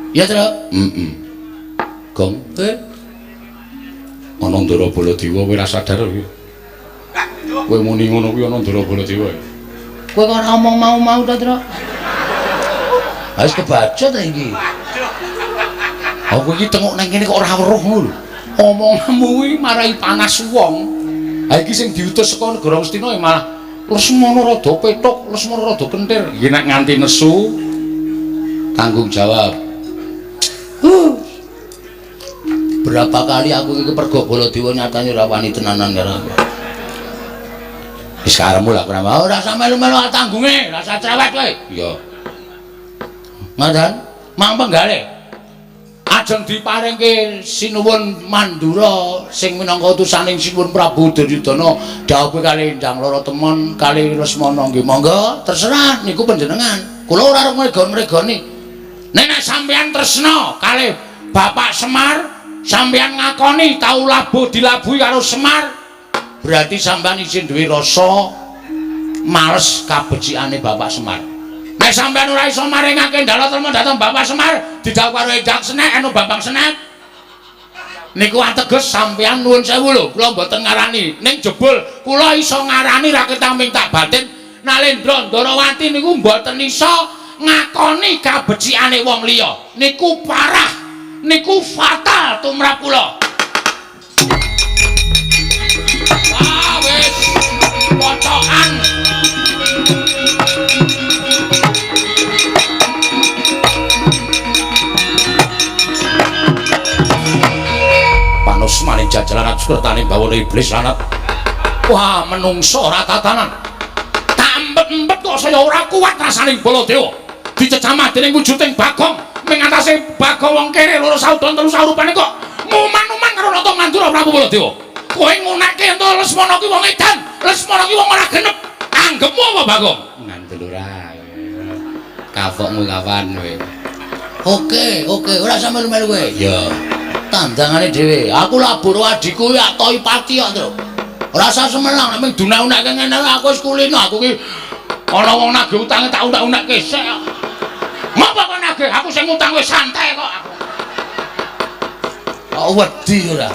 B: Ya, Tru?
A: Heeh. Gong, ana Ndara Baladewa kowe ora sadar kowe. Kowe muni ngono kuwi ana Ndara Baladewa.
B: Kowe kok ora omong mau-mau ta, Tru? Wis kebaca ta iki.
A: Aku iki tengok nang kene kok ora weruh ngono lho. Omonganmu kuwi marai panas wong. Ha iki sing diutus saka negara Ngastina ya malah Lesmana rada pethuk, Lesmana rada kentir. Iki nek nganti nesu tanggung jawab.
B: Berapa kali aku iki kepergok Baladewa nyatane ora wani tenanan karo aku.
A: Wis karepmu lah ora mau.
B: Ora usah melu-melu tanggunge, ora usah cerewet kowe.
A: Iya.
B: Ngoten, mang penggalih. Ajeng diparingke Sinuwun Mandura sing minangka utusaning Sinuwun Prabu Duryudana dhawuhe kali Endang Lara Temon kali Lesmana nggih monggo terserah niku panjenengan. Kula ora arep ngregon-ngregoni.
A: Nek nek sampeyan tresna kalih Bapak Semar, sampeyan ngakoni tau labuh dilabuhi karo Semar,
B: berarti sampeyan isih duwe rasa males kabecikane Bapak Semar.
A: Nek sampeyan ora iso maringake ndala trema dhateng Bapak Semar, didhawuh karo Endang Senek anu Bambang Senek. Niku ateges sampeyan nuwun sewu lho, kula mboten ngarani. Ning jebul kula iso ngarani ra ketaming tak batin Nalendra Ndarawati niku mboten iso ngakoni kabecikane wong liya. Niku parah, niku fatal tumrap kula. Wah, wis pocokan. Panusmane jajalan sukertane bawana iblis lanat. Wah, menungso ora tatanan. Tak empet-empet kok saya ora kuat rasane Baladewa. Dicecamah dening wujuding Bagong, ming atase Bagong wong kere loro saudon telu saurupane kok muman-uman karo Nata Mandura Prabu Baladewa. Kowe ngunekke ento Lesmana ki wong edan, Lesmana ki wong ora genep. Anggepmu apa Bagong?
B: Ngandel ora. Kapokmu kapan kowe? Oke, oke, ora usah melu-melu kowe.
A: Iya.
B: Tandangane dhewe. Aku labur adhiku ya toi pati kok, Tru. Ora usah semelang nek mung dunek-unekke ngene aku wis kulino aku ki
A: ana wong nagih utange tak unek-unekke sik kok. Ngopo kok nagih? Aku sing ngutang wis santai kok aku.
B: Kok wedi ora?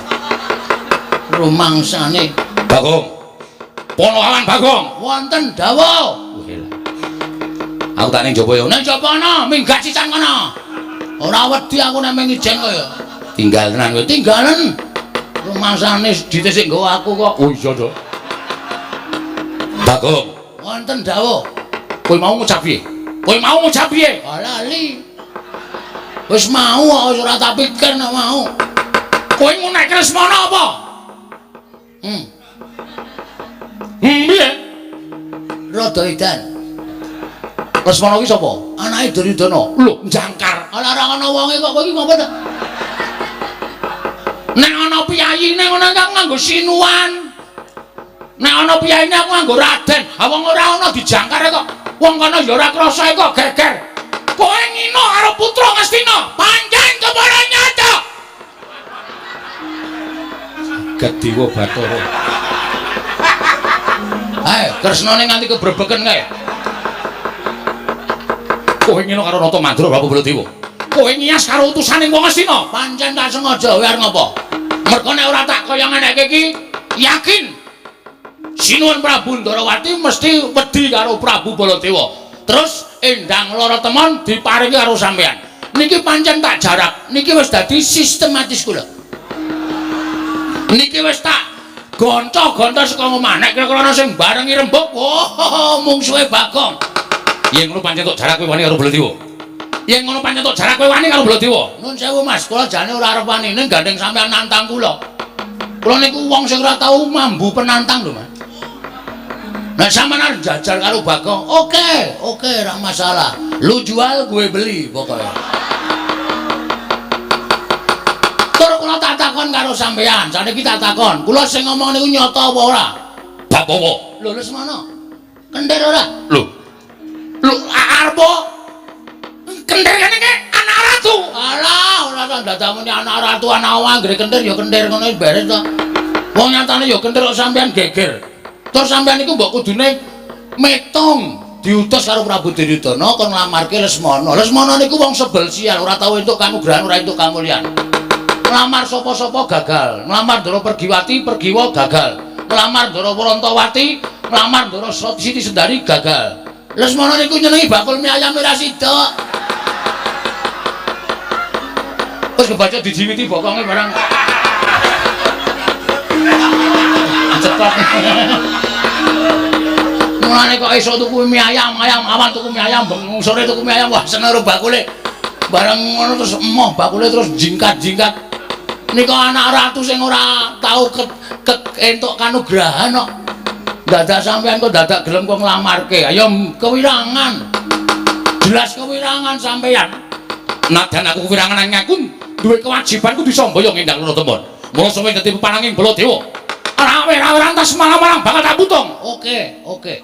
B: Rumangsane
A: Bagong. Ponokawan Bagong.
B: Wonten dawuh.
A: Aku tak ning jaba ya.
B: Ning jaba ana, minggat sisan kono. Ora wedi aku nek mung ijen kaya.
A: Tinggal tenan kowe.
B: Tinggalen. Rumangsane dite sik nggawa aku kok.
A: Oh iya to. Bagong.
B: Wonten dawuh.
A: Kowe mau ngucap piye? Kowe mau ngucap piye?
B: Ah lali. Wis mau kok wis ora tak pikir nek mau.
A: Kowe ngunekke Lesmana apa? Piye?
B: Rada edan.
A: Lesmana ki sapa?
B: Anake Duryudana.
A: Lho, jangkar.
B: Ora ora ana wonge kok kowe iki ngopo to? Nek ana piyayine ngono aku nganggo sinuwan. Nek ana piyayine aku nganggo raden. Ha wong ora ana dijangkar kok. Wong kono ya ora krasa kok geger. Kowe ngino karo putra Ngastina, pancen kepara nyata.
A: Gediwa Bathara.
B: Ae, Kresnane nganti kebrebeken kae.
A: Kowe ngino karo Nata Mandra Prabu Baladewa. Kowe ngiyas karo utusane wong Ngastina.
B: Pancen tak sengaja kowe arep ngopo? Mergo nek ora tak kaya ngeneke iki, yakin Sinuwun Prabu Ndarawati mesti wedi karo Prabu Baladewa. Terus Endang Lara Temon diparingi karo sampean. Niki pancen tak jarak, niki wis dadi sistematis kula. Niki wis tak gonco-gonco saka omah. Nek kira-kira ana sing barengi rembug, oh mungsuhe Bagong.
A: Yen ngono pancen tok jarak kowe wani karo Baladewa. Yen ngono pancen tok jarak kowe wani karo Baladewa.
B: Nun sewu Mas, kula jane ora arep wani ning gandeng sampean nantang kula. Kula niku wong sing ora tau mambu penantang lho, Mas. Nek sampean arep jajal karo Bagong, oke, oke, ora masalah. Lu jual, gue beli pokoknya. Tur kula tak takon karo sampean, saniki tak takon. Kula sing ngomong niku nyata apa ora?
A: Bab apa?
B: Lho, Lesmana. Kentir ora?
A: Lho. Lho, arep kentir kene iki anak ratu.
B: Alah, ora ta dadamune anak ratu anak wong anggere kentir ya kentir ngono wis beres to. Wong nyatane ya kentir kok sampean geger. Terus sampean iku mbok kudune metung diutus karo Prabu Duryudana kon nglamarke Lesmana. Lesmana niku wong sebel sial, ora tau entuk kanugrahan, ora entuk kamulyan. Nglamar sapa-sapa gagal, nglamar Ndara Pergiwati, Pergiwa gagal. Nglamar Ndara Warantawati, nglamar Ndara Siti Sendari gagal. Lesmana niku nyenengi bakul mie ayam ora sida. Terus kebaca dijiwiti bokonge barang. Cetot. Mulane kok iso tuku mie ayam, ayam awan tuku mie ayam, bengi sore tuku mie ayam, wah seneng karo bakule. Bareng ngono terus emoh bakule terus jingkat-jingkat. Nika anak ratu sing ora tau entuk kanugrahan kok. Dadak sampean kok dadak gelem kok nglamarke. Ayo kewirangan. Jelas kewirangan sampean.
A: Nadyan aku kewirangan nang aku duwe kewajiban kudu samboyo ngendang Lara Temon. Mula suwe dadi pepananging Baladewa. Ora ora entas malam-malam bakal tak putung.
B: Oke, oke.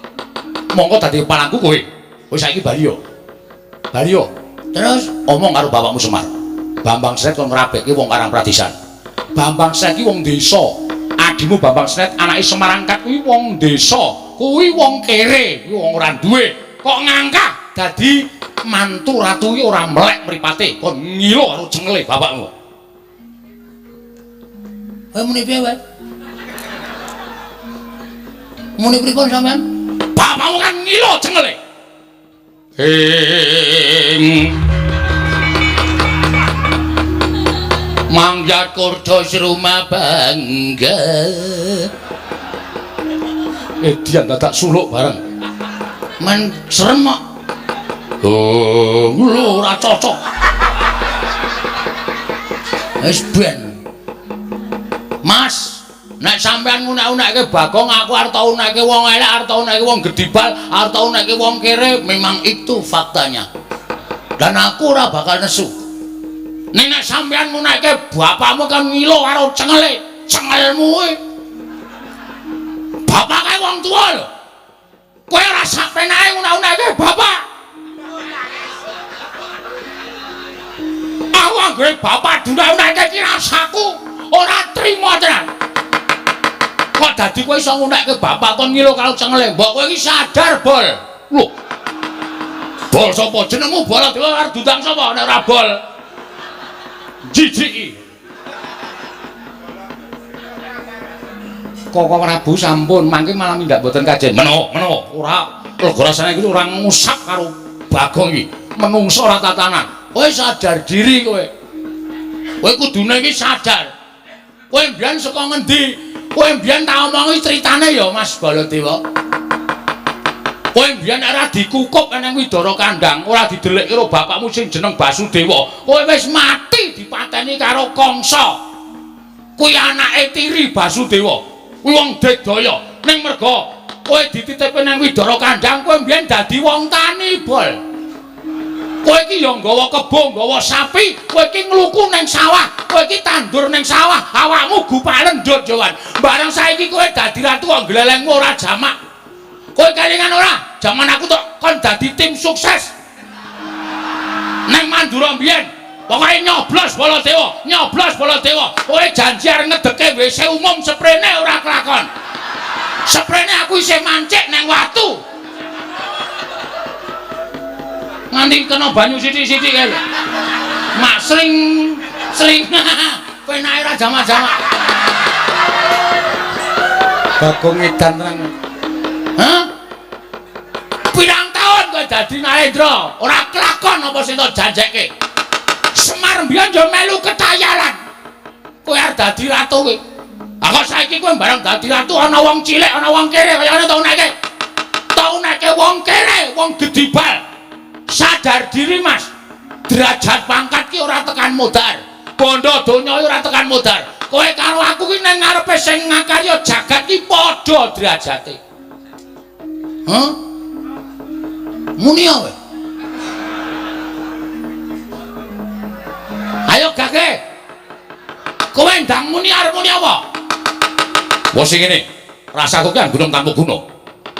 A: Monggo dadi pepanangku kowe. Wis saiki bali yo. Bali yo.
B: Terus
A: omong karo bapakmu Semar. Bambang Sret kon ngrabekke wong Karang Pradisan. Bambang Sret ki wong desa. Adimu Bambang Sret anake Semarangkat kuwi wong desa. Kuwi wong kere, kuwi wong ora duwe. Kok ngangkah dadi mantu ratu ki ora melek mripate, kon ngilo karo cengele bapakmu.
B: Kowe muni piye wae? Muni pripun sampean?
A: Bapakmu kan ngilo cengele. Ing
B: Mangga kurdo serumah bangga.
A: Edian dadak suluk bareng.
B: Men serem kok.
A: Oh, lho ora cocok.
B: Wis ben. Mas, nek sampean ngunek-unekke Bagong, aku arep tau unekke wong elek, arep tau unekke wong gedibal, arep tau unekke wong kere, memang itu faktanya. Dan aku ora bakal nesu.
A: Nek nek sampean ngunekke bapakmu kan ngilo karo cengele, cengelmu kuwi. Bapak kae wong tuwa lho. Kowe ora sak penake ngunek-unekke bapak. Aku anggere bapak dunek-unekke iki rasaku ora trima tenan. Kok dadi kowe iso ngunekke bapak kon ngilo karo cengele? Mbok kowe iki sadar, Bol. Lho. Bol sapa? Jenengmu Baladewa arep diundang sapa nek ora Bol? Jijiki. Koko Prabu sampun mangke malah ndak mboten kajen. Meno, meno, ora lega rasane iki ora ngusap karo Bagong iki. Menungso ora tatanan.
B: Kowe sadar diri kowe. Kowe kudune iki sadar. Kowe mbiyen saka ngendi? Kowe mbiyen tak omongi critane ya Mas Baladewa.
A: Kowe mbiyen ora dikukup nang Widara Kandang, ora didelikke karo bapakmu sing jeneng Basudewa. Kowe wis mati dipateni karo Kangsa. Kuwi anake tiri Basudewa. Kuwi wong digdaya. Ning merga kowe dititipke nang Widara Kandang, kowe mbiyen dadi wong tani, Bol. Kowe iki ya nggawa kebo, nggawa sapi, kowe iki ngluku ning sawah, kowe iki tandur ning sawah, awakmu gupalen ndut Jawan. Bareng saiki kowe dadi ratu kok glelengmu ora jamak. Kowe kelingan ora? Jaman aku tok kon dadi tim sukses. Neng Mandura mbiyen, pokoke nyoblos Baladewa, nyoblos Baladewa. Kowe janji arep ngedeke WC umum seprene ora kelakon. Seprene aku isih mancik neng watu. Nganti kena banyu sithik-sithik kae lho. Mak sring sring penake ra jamak-jamak.
B: Bagong edan tenan.
A: Hah? Pirang taun kowe dadi Narendra, ora kelakon apa sing tok janjekke. Semar mbiyen yo melu ketayalan. Kowe arep dadi ratu kowe. Ah kok saiki kowe bareng dadi ratu ana wong cilik, ana wong kere kaya ngene tau neke. Tau neke wong kere, wong gedibal. Sadar diri Mas, derajat pangkat ki ora tekan modar, bondo donya ora tekan modar. Kowe karo aku ki nang ngarepe sing ngakarya jagat ki padha derajate. Hah? Muni kowe. Ayo gage. Kowe ndang muni arep muni apa? Wah sing ngene, rasaku ki gunung tanpa guna.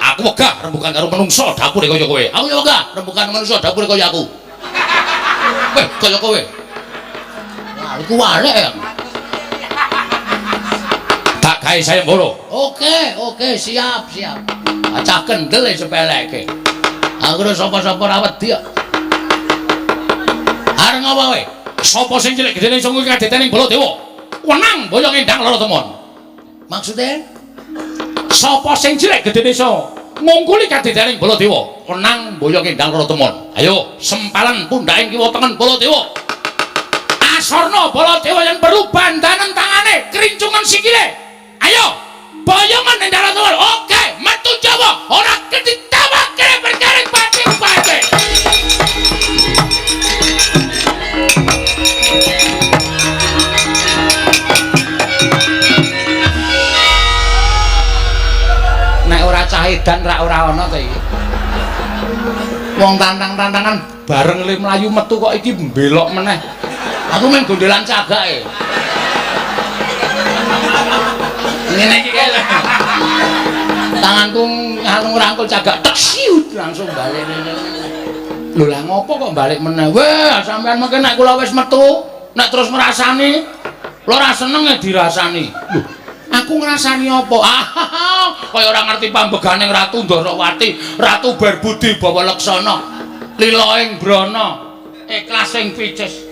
A: Aku wegah rembukan karo menungso dapure kaya kowe. Aku ya wegah rembukan menungso dapure kaya aku. Weh, kaya kowe. Wah, iku walek ya. Tak gawe sayembara. Oke, oke, siap, siap. Acah kendel e sepeleke. Aku ora sapa-sapa ora wedi kok. Arep ngopo kowe? Sapa sing cilik gedene iso nguwi kadetening Baladewa? Wenang boyong endang lara temon. Maksude? Sapa sing cilik gedene iso ngungkuli kadetening Baladewa? Wenang boyong endang lara temon. Ayo, sempalan pundhaking kiwa tengen Baladewa. Asorna Baladewa yen perlu bandanen tangane, krincungan sikile. Ayo, boyongan endang lara temon. Oke, metu Jawa, ora ketitawake perkara pati-pati. Nek ora cah edan rak ora ana ta iki. Wong tantang-tantangan bareng le mlayu metu kok iki mbelok meneh. Aku main gondelan cagake. Ngene iki kae lho. Tanganku nganu ngrangkul cagak tek siut langsung balik rene. Lho lah ngopo kok balik meneh? Weh, sampean mengke nek kula wis metu, nek terus ngrasani, kula ora seneng e dirasani. Lho, aku ngrasani apa? Ah, kaya ora ngerti pambegane Ratu Ndorowati, Ratu Berbudi Bawa Leksana, lila ing brana, ikhlas ing picis.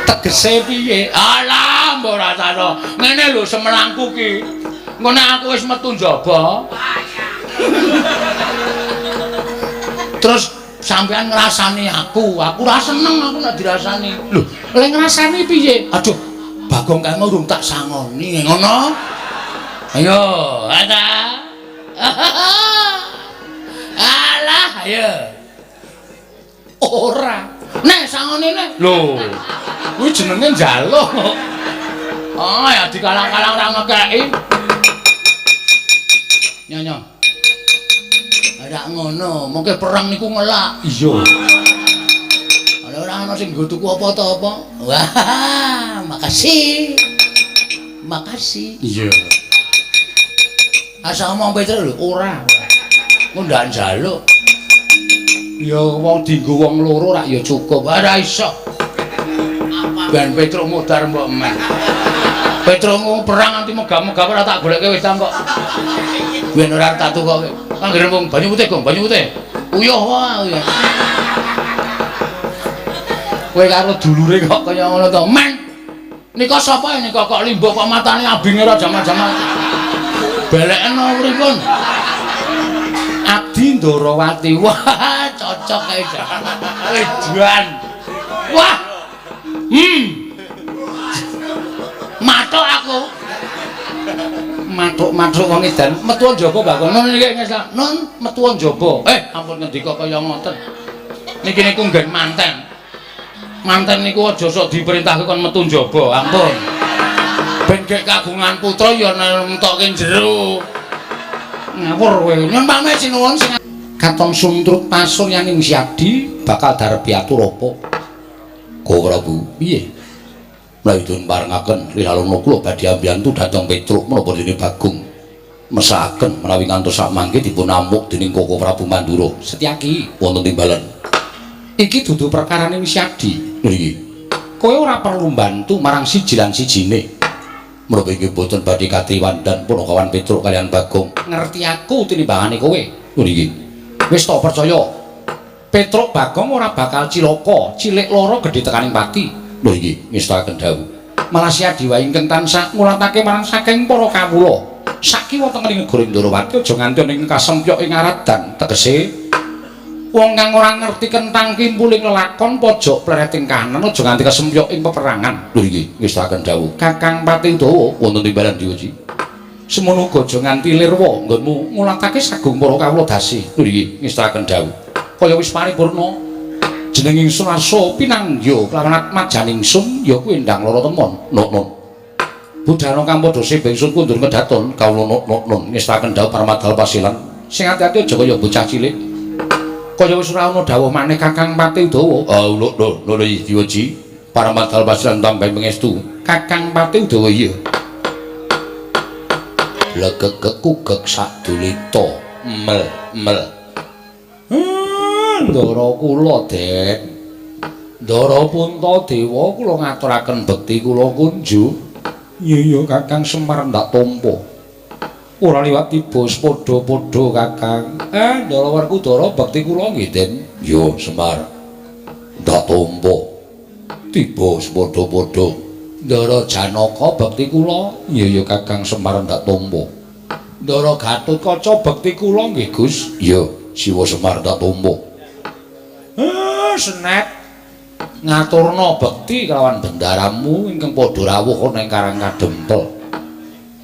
A: Tegese piye? Alah, mbok rasane. Ngene lho semelangku ki. Engko nek aku wis metu njaba. Terus sampean ngrasani aku, aku ora seneng aku nek dirasani. Lho, lek ngrasani piye? Aduh, Bagong kae mau urung tak sangoni, ngono. Ayo, ada. Alah, ayo. Ora. Nek sangone nek. Lho, kuwi jenenge njaluk. Oh, ya dikalang-kalang ora ngekeki. Nyonya. Ora ngono, mengke perang niku ngelak. Iya. Ana ora ana sing nggo tuku apa ta apa. Wah, makasih. Makasih. Iya. Asa omong Petro lho, ora. Engko ndak njaluk. Ya wong dienggo wong loro rak ya cukup. Ora iso. Ben Petro modar mbok men. Petro perang nganti megah-megah ora tak goleke wis kok. Ben ora tak tukoke. Anggere wong banyu putih, Gong, banyu putih. Uyuh wae uyuh. Kowe karo dulure kok kaya ngono to, men. Nika sapa nika kok limbuk kok matane abinge ora jaman-jaman. Beleken pripun? Abdi Ndorowati. Wah, cocok kae. Edan. Wah. Mathuk aku. Mathuk-mathuk wong edan. Metu njaba Bagong. Nun iki ngeslah. Nun metu njaba. Ampun ngendika kaya ngoten. Niki niku nggen manten. Manten niku aja sok diperintahke kon metu njaba. Ampun. Ben gek kagungan putra ya nemtokke jero. Ngawur kowe. Nyun pamit sinuwun sing Katon suntrut pasuryaning Siadi bakal darbi atur apa? Ko Prabu, piye? Menawi dipun parengaken rilaluna kula badhe ambiyantu dhateng Petruk menapa dene Bagong mesakaken menawi ngantos sakmangke dipun amuk dening Koko Prabu Mandura. Setyaki wonten timbalan. Iki dudu perkaraning Siadi. Nggih. Kowe ora perlu mbantu marang siji lan sijine. Menapa inggih boten badhe katiwandan punakawan Petruk kaliyan Bagong. Ngerti aku tinimbangane kowe. Nggih. Wis to percaya. Petruk Bagong ora bakal cilaka, cilik lara gedhe tekaning pati. Lho iki ngestakaken dawuh. Malah Siadi wae ingkang tansah ngulatake marang saking para kawula. Sakiwa tengening negara Ndorowati aja nganti ana ing kasempyok ing aradan. Tegese wong kang ora ngerti kentang kimpuling lelakon pojok plereting kahanan aja nganti kesempyok ing peperangan. Lho iki ngestakaken dawuh. Kakang Pati Udawa wonten timbalan diuji. Semono uga aja nganti lirwa nggonmu ngulatake sagung para kawula dasi. Lho iki ngestakaken dawuh. Kaya wis paripurna jeneng ingsun arsa pinangya kelawan atmajan ingsun ya kuwi Endang Lara Temon. Nok-nok. Budhana kang padha sebe ingsun kundur kedaton kawula nok-nok ngestakaken dawuh Parmadal Pasilan. Sing ati-ati aja kaya bocah cilik. Kaya wis ora ana dawuh maneh Kakang Pati Udawa. Ah lho lho lho diweji. Parmadal Pasilan tambahi pangestu. Kakang Pati Udawa iya. Blegegek kugek sadulita mel mel. Ndara kula, Den. Ndara Puntadewa kula ngaturaken bekti kula kunjuk. Iya iya Kakang Semar ndak tampa. Ora liwat tiba padha-padha Kakang. Ndara Werkudara bekti kula nggih, Den. Iya, Semar. Ndak tampa. Tiba padha-padha. Ndara Janaka bekti kula. Iya iya Kakang Semar ndak tampa. Ndara Gatotkaca bekti kula nggih, Gus. Iya, Siwa Semar ndak tampa. Senet ngaturna bekti kelawan bendaramu ingkang padha rawuh ana ing Karang Kadempel.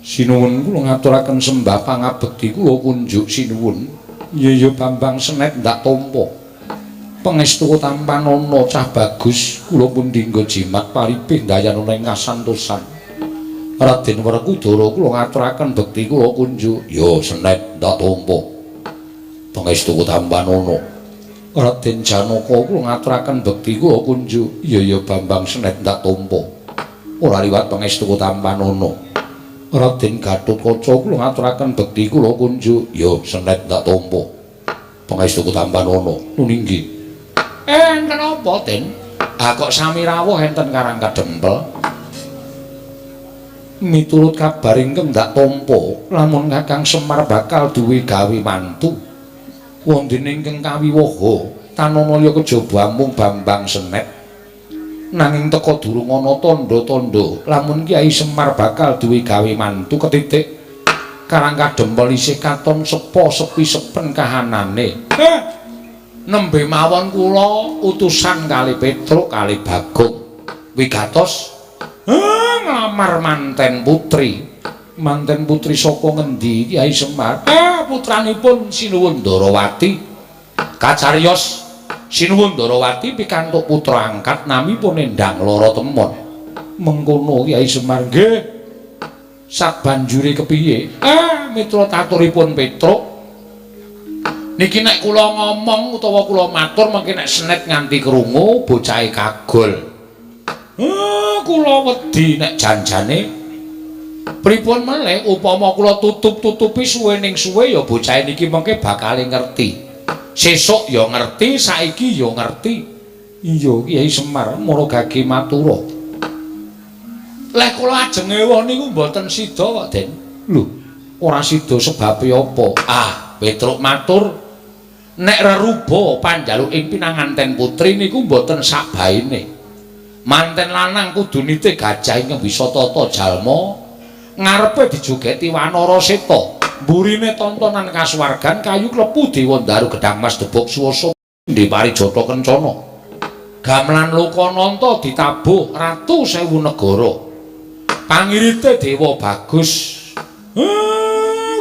A: Sinuwun kula ngaturaken sembah pangabekti kula kunjuk sinuwun. Iya iya Bambang Senet ndak tampa. Pangestu tampanana cah bagus kula pun dinggo jimat paripih ndayanana ing kasantosan. Raden Werkudara kula ngaturaken bekti kula kunjuk. Ya Senet ndak tampa. Pangestu tampanana. Raden Janaka kula ngaturaken bekti kula kunjuk. Iya iya Bambang Senet ndak tampa. Ora liwat pangestu tampanana. Raden Gatotkaca kula ngaturaken bekti kula kunjuk. Ya Senet ndak tampa. Pangestu tampanana. Nuninggi. Enten apa, Den? Ah kok sami rawuh enten Karang Kadempel? Miturut kabar ingkang ndak tampa, lamun Kakang Semar bakal duwe gawe mantu. Wondene ingkang kawiwaha tanana liya kejaba amung Bambang Senet. Nanging teka durung ana tandha-tandha lamun Kyai Semar bakal duwe gawe mantu ketitik Karang Kadempel isih katon sepo sepi sepen kahanane. Nembe mawon kula utusan kali Petruk kali Bagong wigatos nglamar manten putri. Manten putri saka ngendi Kyai Semar? Putranipun Sinuwun Ndarawati. Kacariyos Sinuwun Ndarawati pikantuk putra angkat namipun Endang Lara Temon. Mengkono Kyai Semar nggih. Sabanjure kepiye? Mitra taturipun Petruk. Niki nek kula ngomong utawa kula matur mengki nek Senet nganti krungu bocahe kagol. Kula wedi nek janjane pripun melih upama kula tutup-tutupi suwe ning suwe ya bocahe niki mengke bakal ngerti. Sesuk ya ngerti, saiki ya ngerti. Iya Kyai Semar mara gage matura. Leh kula ajeng ewuh niku mboten sida kok, Den. Lho, ora sida sebabe apa? Ah, Petruk matur nek reruba panjaluk ing pinanganten putri niku mboten sakbaene. Manten lanang kudu nitih gajah ingkang bisa tata jalma. Ngarepe dijogeti wanara seta, mburine tontonan kasuwargan kayu klepu dewa ndaru gedang mas debok suwasa ndhe parijata kencana. Gamelan Lokananta ditabuh ratu sewu negara. Pangirite dewa bagus.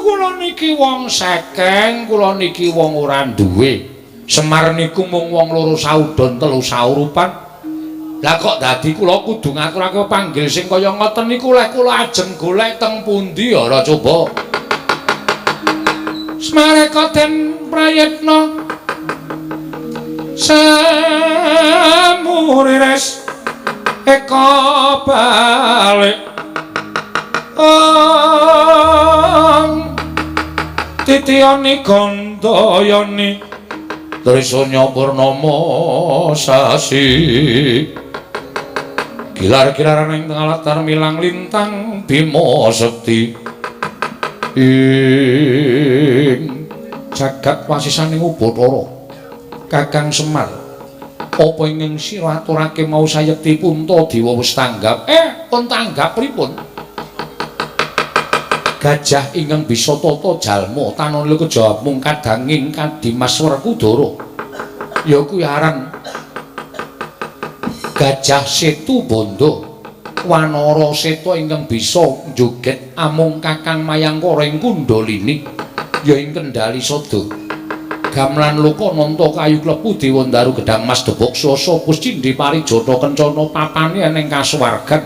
A: Kula niki wong sekeng, kula niki wong ora duwe. Semar niku mung wong loro saudon telu saurupan. Lah kok dadi kula kudu ngaturake panggil sing kaya ngoten niku leh kula ajeng golek teng pundi ora coba. Smareka den Prayitna Semuriris eka balik ong titiyani gandayani Trisanya purnama sasi gilar-gilaran ing tengah latar milang lintang Bima Sekti ing jagat wasisaning Ubathara. Kakang Semar, apa ingkang sira aturake mau sayekti Puntadewa wis tanggap? Pun tanggap pripun? Gajah ingkang bisa tata jalma tanana kejawab mung kadanging Kadimas Werkudara. Ya kuwi aran Gajah Setu Bandha, wanara seta ingkang bisa njoget amung Kakang Mayangkara ing Kundalini ya ing Kendali Sada. Gamelan Loka Nanta kayu klebu Dewa Ndaru Gedhang Mas Debok Swasa Puscindhi Parijata Kencana papane ning kasuwargan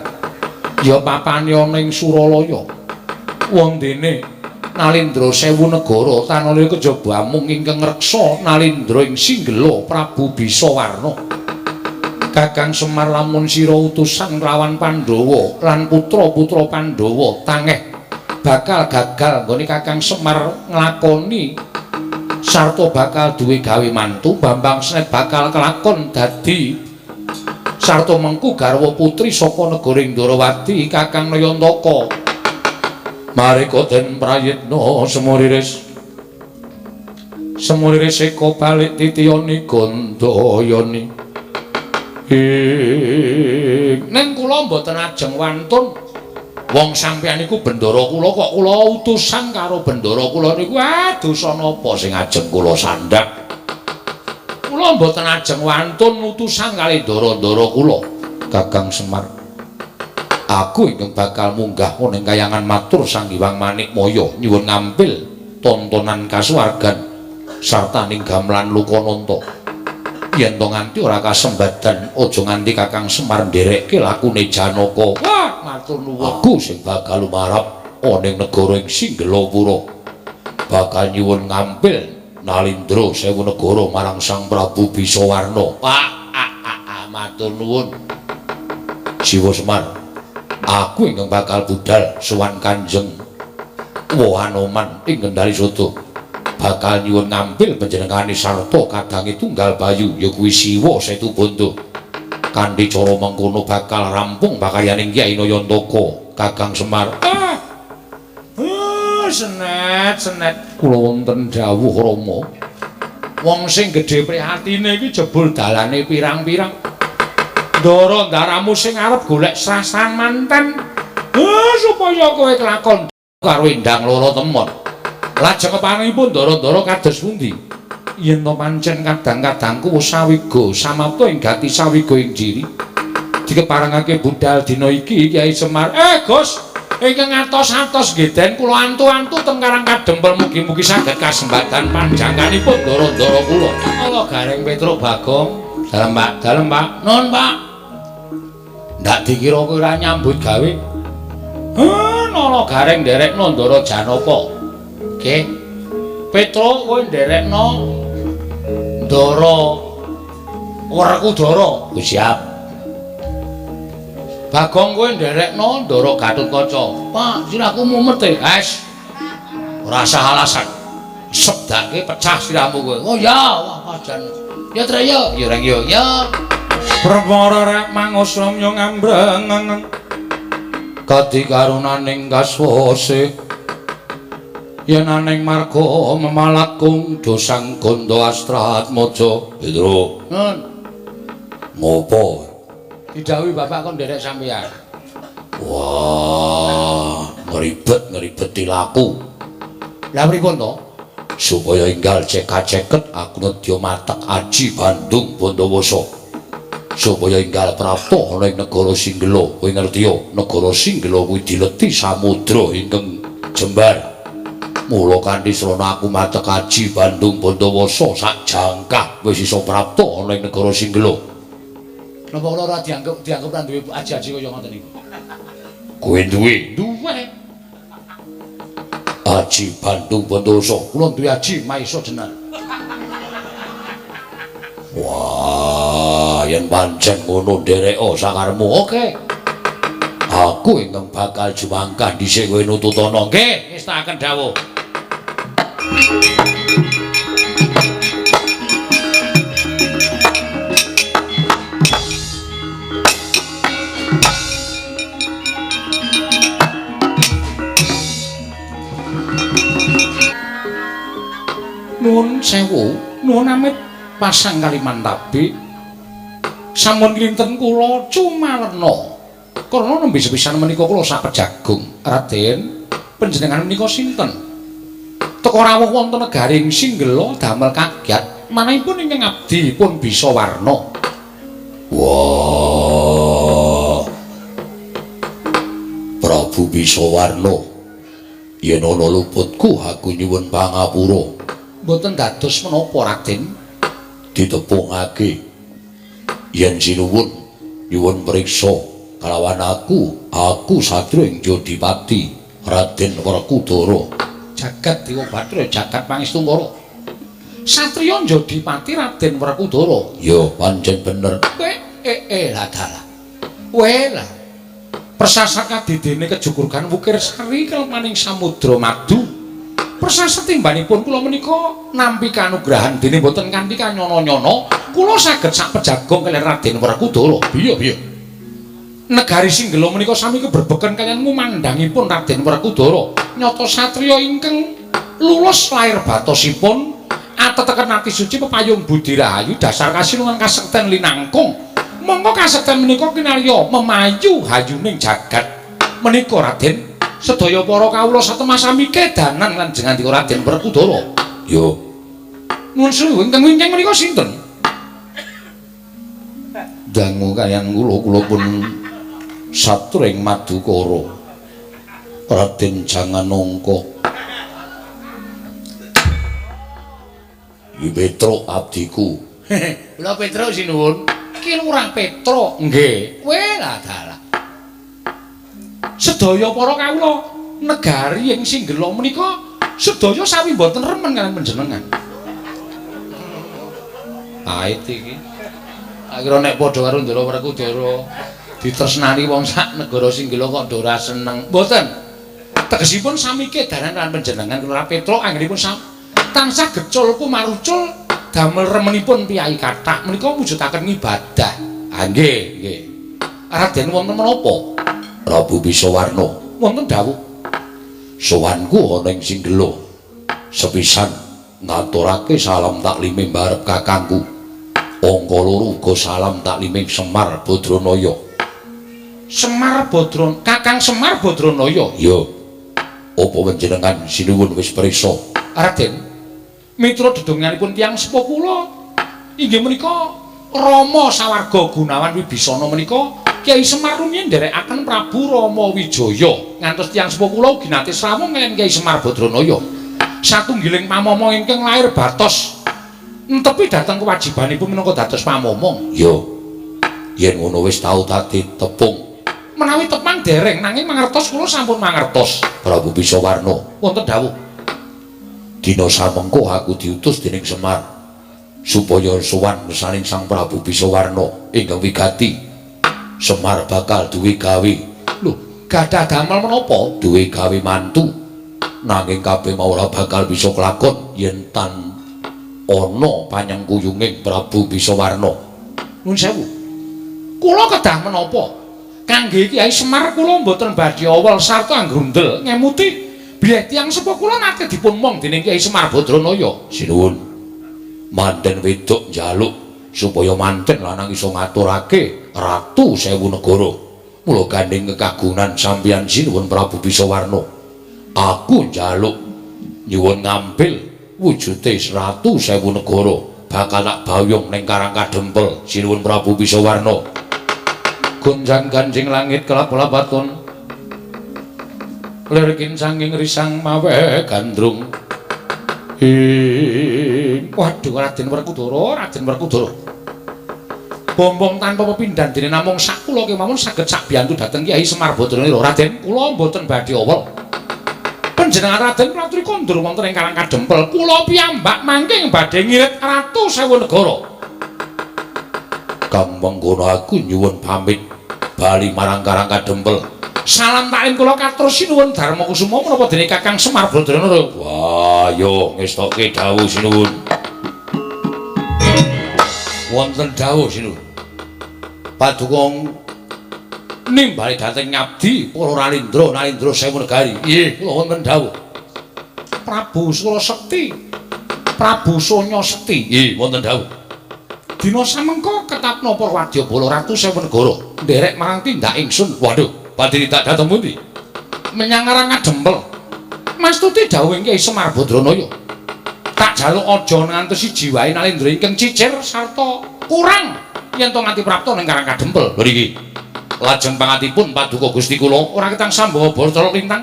A: ya papane ana ing Suralaya. Wondene Nalindra sewu negara tanana kejaba amung ingkang ngreksa Nalindra ing Singgela Prabu Bisawarna. Kakang Semar, lamun sira utusan lawan Pandhawa lan putra-putra Pandhawa tangeh bakal gagal nggone Kakang Semar nglakoni sarta bakal duwe gawe mantu. Bambang Senet bakal kelakon dadi sarta mengku garwa putri saka negara Indrawati Kakang Nayantaka. Marika den prayitna Semuriris. Semuriris eka balik titiyani gandayani. Ning kula mboten ajeng wantun. Wong sampeyan niku bendara kula kok kula utusan karo bendara kula niku dosa napa sing ajeng kula sandhak. Kula mboten ajeng wantun utusan kali ndara-ndara kula. Kakang Semar, aku ingkang bakal munggah ning kayangan matur Sang Hyang Manikmaya nyuwun ngampil tontonan kasuwargan sarta ning gamelan Lokananta. Yen to nganti ora kasembadan aja nganti Kakang Semar nderekke lakune Janaka. Wah, matur nuwun. Aku sing bakal lumarap ana ing negara ing Singgelapura bakal nyuwun ngampil Nalindra sewu negara marang Sang Prabu Bisawarna. Wah, matur nuwun. Siwa Semar, aku ingkang bakal budal sowan Kanjeng Wahanoman ing Kendali Sada bakal nyuwun ngampil panjenengane sarta kadange tunggal bayu ya kuwi Siwa Setubandha. Kanthi cara mengkono bakal rampung pakayaning Kyai Nayantaka. Kakang Semar, senet senet kula wonten dawuh Rama. Wong sing gedhe prihatine iki jebul dalane pirang-pirang. Ndara ndaramu sing arep golek srasan manten supaya kowe kelakon karo Endang Loro Temon. Lajeng keparengipun ndara-ndara kados pundi? Yen to pancen kadang-kadangku wis sawiga samapta ing gati sawiga ing jiri dikeparengake budal dina iki Kyai Semar. Gus, ingkang atos-atos nggih den kula antu-antu teng Karang Kadempel mugi-mugi saged kasembatan panjangkanipun ndara-ndara kula. Allah Gareng Petruk Bagong. Dalem Pak, dalem Pak. Nun Pak. Ndak dikira kowe ora nyambut gawe. Nala Gareng nderekno Ndara Janaka. Nggih. Petruk kowe nderekno Ndara Werkudara. Wis siap. Bagong kowe nderekno Ndara Gatotkaca. Pak, sirahku mumet e. Wes. Ora usah alasan. Sebdake pecah sirahmu kowe. Oh ya, wah jan. Ya Tre ya, ya Reng ya. Ya. Perkara rek mangusramya ngambreng kadi karunaning kaswase yen aning marga memalakung dosang ganda astratmaja. Petro, nun ngopo didhawuhi bapak kon nderek sampeyan? Wah, ngribet-ngribeti laku. Lah pripun to? Supaya enggal cekak-ceket aku nedya matek aji Bandung Bandawasa supaya enggal prapta ana ing negara Singgela. Kowe ngerti ya, negara Singgela kuwi dileti samudra ingkang jembar. Mula kanthi srana aku matek aji Bandung Bandawasa sak jangkah wis iso prapta ana ing negara Singgela. Napa kula ora dianggep ora duwe aji-aji kaya ngoten niku? Kowe duwe? Duwe. Aji Bandung Bandawasa. Kula duwe aji Maisa Jenar. Wah, yen pancen ngono ndereka sakarepmu. Oke. Aku ingkang bakal jumangkah dhisik kowe nututana. Nggih, ngestakaken dawuh. Nuwun sewu, nuwun amit pasang Kalimantabi. Sampun kinten kula cumalerna. Karena nembe sepisan menika kula sapejagung. Raden, panjenengan menika sinten? Teka rawuh wonten negaring Singgela damel kagyat, manahipun ingkang abdi pun bisa warna. Wah. Prabu Bisawarna, yen ana luputku aku nyuwun pangapura. Mboten dados menapa, Raden? Ditepungake yen sinuwun nyuwun priksa kalawan aku, aku satriya ing Jodipati Raden Werkudara. Jagat Dewa Bathara, jagat Pangestungkara. Satriya Jodipati Raden Werkudara. Ya, pancen bener. Lah dalah. Weh lah. Persasat kadidene kejugurgan Wukir Sari kelemaning Samudra Madu. Persasat timbanipun kula menika nampi kanugrahan dene mboten kanthi kanyono-nyono, kula saged sakpejagong kaliyan Raden Werkudara. Piye piye? Negari Singgela menika sami keberbeken kaliyan ngumandhangipun Raden Werkudara. Nyata satriya ingkang lulus lair batosipun ateteken ati suci pepayung budi rahayu dasar kasinungan kasekten linangkung. Monggo kasekten menika kinarya memayu hayuning jagat. Menika Raden, sedaya para kawula satemah sami kedanan lan jengandika Raden Werkudara. Yo. Nuwun sewu, ingkang wingking menika sinten? Dangu kaliyan kula, kula pun satring Madukara. Raden Janganangka. Iki Petruk abdiku. Kula Petruk sinuwun. Ki Lurah Petruk. Nggih. Weh lah dalah. Sedaya para kawula negari ing Singgela menika sedaya sami mboten remen kaliyan panjenengan. Pait iki. Akhire nek padha karo Ndara Werkudara ditresnani wong sak negara Singgela kok ora seneng. Mboten. Tegesipun sami kedanan lan panjenengan Lurah Petruk anggenipun tansah gecul kumarucul damel remenipun piyai kathah menika mujudaken ngibadah. Ah nggih, nggih. Raden wonten menapa? Prabu Bisawarna wonten dawuh. Sowanku ana ing Singgela. Sepisan ngaturake salam taklime mbarep kakangku. Angka loro uga salam taklime Semar Badranaya. Semar Badran, Kakang Semar Badranaya. Ya. Apa panjenengan sinuwun wis prisa? Raden, mitra dedonganipun tiyang sepuh kula inggih menika Rama Sawarga Gunawan Wibisana menika Kyai Semar rumiyin nderekaken Prabu Rama Wijaya ngantos tiyang sepuh kula ugi nate srawung kaliyan Kyai Semar Badranaya. Satunggiling pamomong ingkang lair batos entepi dhateng kewajibanipun minangka dados pamomong. Ya. Yen ngono wis tau tadi tepung. Menawi tepang dereng nanging mangertos kula sampun mangertos. Prabu Bisawarna wonten dawuh. Dina samengko aku diutus dening Semar supaya sowan ngesaning Sang Prabu Bisawarna ingkang wigati. Semar bakal duwe gawe. Lho, gadah damel menapa? Duwe gawe mantu. Nanging kabeh mau ora bakal bisa kelakon yen tan ana panyengkuyunging Prabu Bisawarna. Nuwun sewu. Kula kedah menapa? Kangge Kyai Semar kula mboten badhe awel sarta anggrundel ngemuti bilih tiyang sepuh kula nate dipun mong dening Kyai Semar Badranaya. Sinuwun. Manten wedok njaluk supaya manten lanang iso ngaturake Ratu Sewu Negara. Mula gandeng kekagunan sampeyan sinuwun Prabu Bisawarna. Aku njaluk nyuwun ngambil wujute Ratu Sewu Negara bakal tak bayung ning Karang Kadempel sinuwun Prabu Bisawarna. Gonjang ganjing langit kelap-lapaton lir kincanging risang mawe gandrung. Waduh Raden Werkudara, Raden Werkudara. Bombong tanpa pepindhan dene namung sak kula kemawon saged sakbiyantu dhateng Kyai Semar Badranaya. Raden, kula mboten badhe awel. Panjenengan Raden Pratri kondur wonten ing Karang Kadempel. Kula piyambak mangke badhe ngirit Ratu Sewu Negara. Kakang mengkono aku nyuwun pamit bali marang Karang Kadempel. Salam taklim kula katur sinuwun Darma Kusuma menapa dene Kakang Semar Badranaya. Wah, yo ngestokke dawuh sinuwun. Wonten dawuh sinuwun. Paduka nimbali dhateng ngabdi para Nalindra, Nalindra sewu negari. Nggih, kula wonten dawuh. Prabu Surasekti, Prabu Sonya Sekti. Nggih, wonten dawuh. Dina samengko ketapna para wadyabala ratu sewu negara nderek marang tindak ingsun. Waduh, badhe tindak dhateng pundi? Menyang Karang Kadempel. Mastuti dawuh Kyai Semar Badranaya. Tak jaluk aja ngantos siji wae Nalindra ingkang cicir sarta kurang yen to nganti prapta ning Karang Kadempel. Lho niki. Lajeng pangatipun paduka Gusti kula ora ketang sambawa bala lintang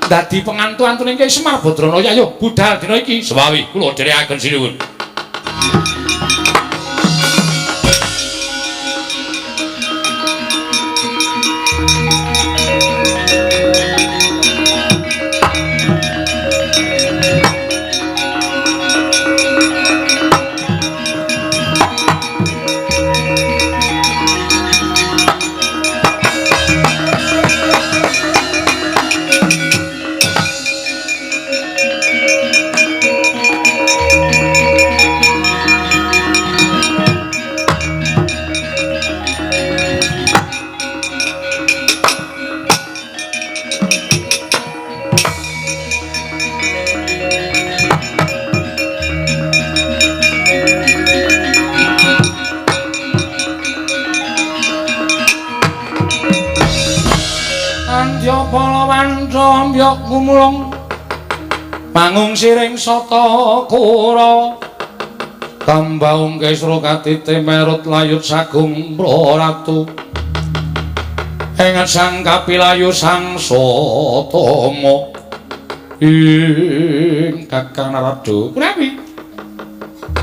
A: dadi pengantu-antune Kyai Semar Badranaya. Ayo budal dina iki. Sewawi kula dherekaken sinuwun. Gumulung pangung siring sata kura kambaung kesra katite merut layut sagung praratu ing sang kapilayu sang satama ing Kakang Narada kunawi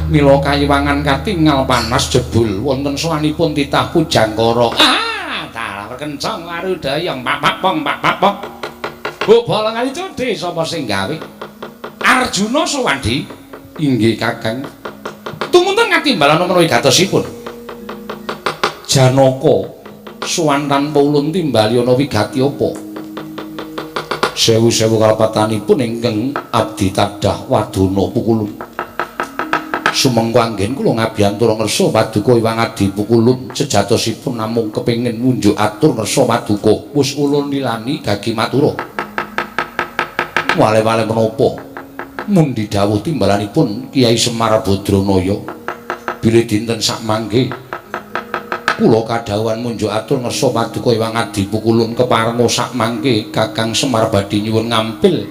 A: mila kayiwangan katingal panas jebul wonten sowanipun titah Pujangkara. Ah, dalah kencang warudayang pak pak pong pak pak pong. Bu bolongan itu sapa sing gawe? Arjuna Suwandi. Inggih Kakang. Tumunten katimbalan menawi gatosipun. Janaka sowan tanpa ulun timbali ana wigati apa? Sewu-sewu kalepatanipun ingkang abdi tadah wadana pukulun. Sumengko anggen kula ngabiyantara ngersa paduka Iwang Adi Pukulun sejatosipun namung kepengin ngunjuk atur ngersa paduka. Wis ulun lilani gagi matura. Wale-wale menapa mundi dawuh timbalanipun Kyai Semar Badranaya bilih dinten sakmangke kula kadhawuhan munjuk atur ngersa paduka Iwang Adi Pukulun keparenga sakmangke Kakang Semar badhe nyuwun ngampil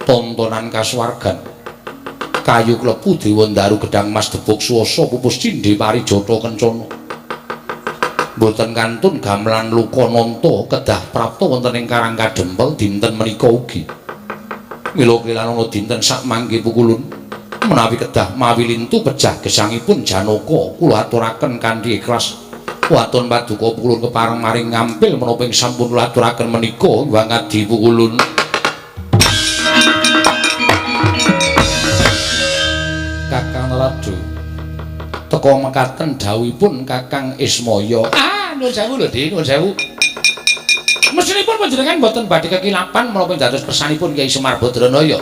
A: tontonan kasuwargan kayu klepu dewa ndaru gedang mas debuk swasa pupus cindhe parijata kencana mboten kantun gamelan luka nanta kedah prapta wonten ing Karang Kadempel dinten menika ugi. Mila kelanana dinten sakmangke Pukulun menawi kedah mawi lintu pejah gesangipun Janaka kula aturaken kanthi ikhlas. Waton paduka Pukulun kepareng maring ngampil menapa ing sampun kula aturaken menika Hyang Adi Pukulun. Kakang Narada teka mekaten dawuhipun Kakang Ismaya. Ah, nuwun sewu lho, Dik, nuwun sewu. Mestinipun panjenengan mboten badhe kekilapan menapa dados kersanipun Kyai Semar Badranaya.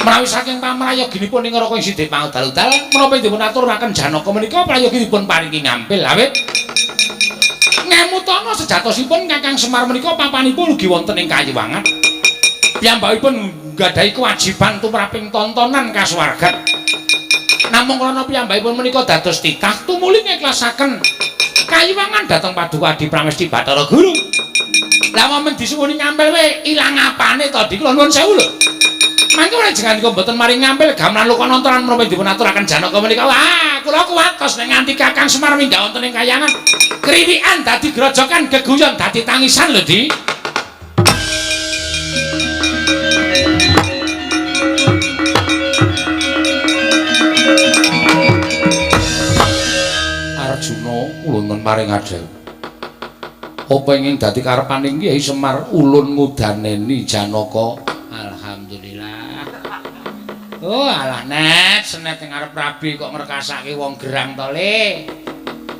A: Menawi saking pamrayoginipun ing neraka ing sidhe pangudal-udal menapa dipun aturaken Janaka menika prayogi dipun paringi ngampil awit ngemutana sejatosipun Kakang Semar menika papanipun ugi wonten ing kayiwangan. Piyambakipun nggadahi kewajiban tumraping tontonan kasuwargan. Namung krana piyambakipun menika dados titah tumuli ngiklasaken kayiwangan dhateng Paduka Adi Pramesti Bathara Guru. Lah momen disuwuni ngampil we ilang apane to Dik? Kula nuwun sewu lho. Mangke jenengan kok mboten maring ngampil gamelan luka nontonan menapa dipun aturaken Janaka menika. Wah, kula kuwatos nek nganti Kakang Semar minggah wonten ing kayangan. Kriwikan dadi grojokan, geguyon dadi tangisan lho, Dik. Arjuna ulun maring adhawuh. Apa ingin dadi karepaning Kyai Semar ulun ngudaneni Janaka? Alhamdulillah. Oh alah net, senet ing arep rabi kok ngrekasake wong gerang to le.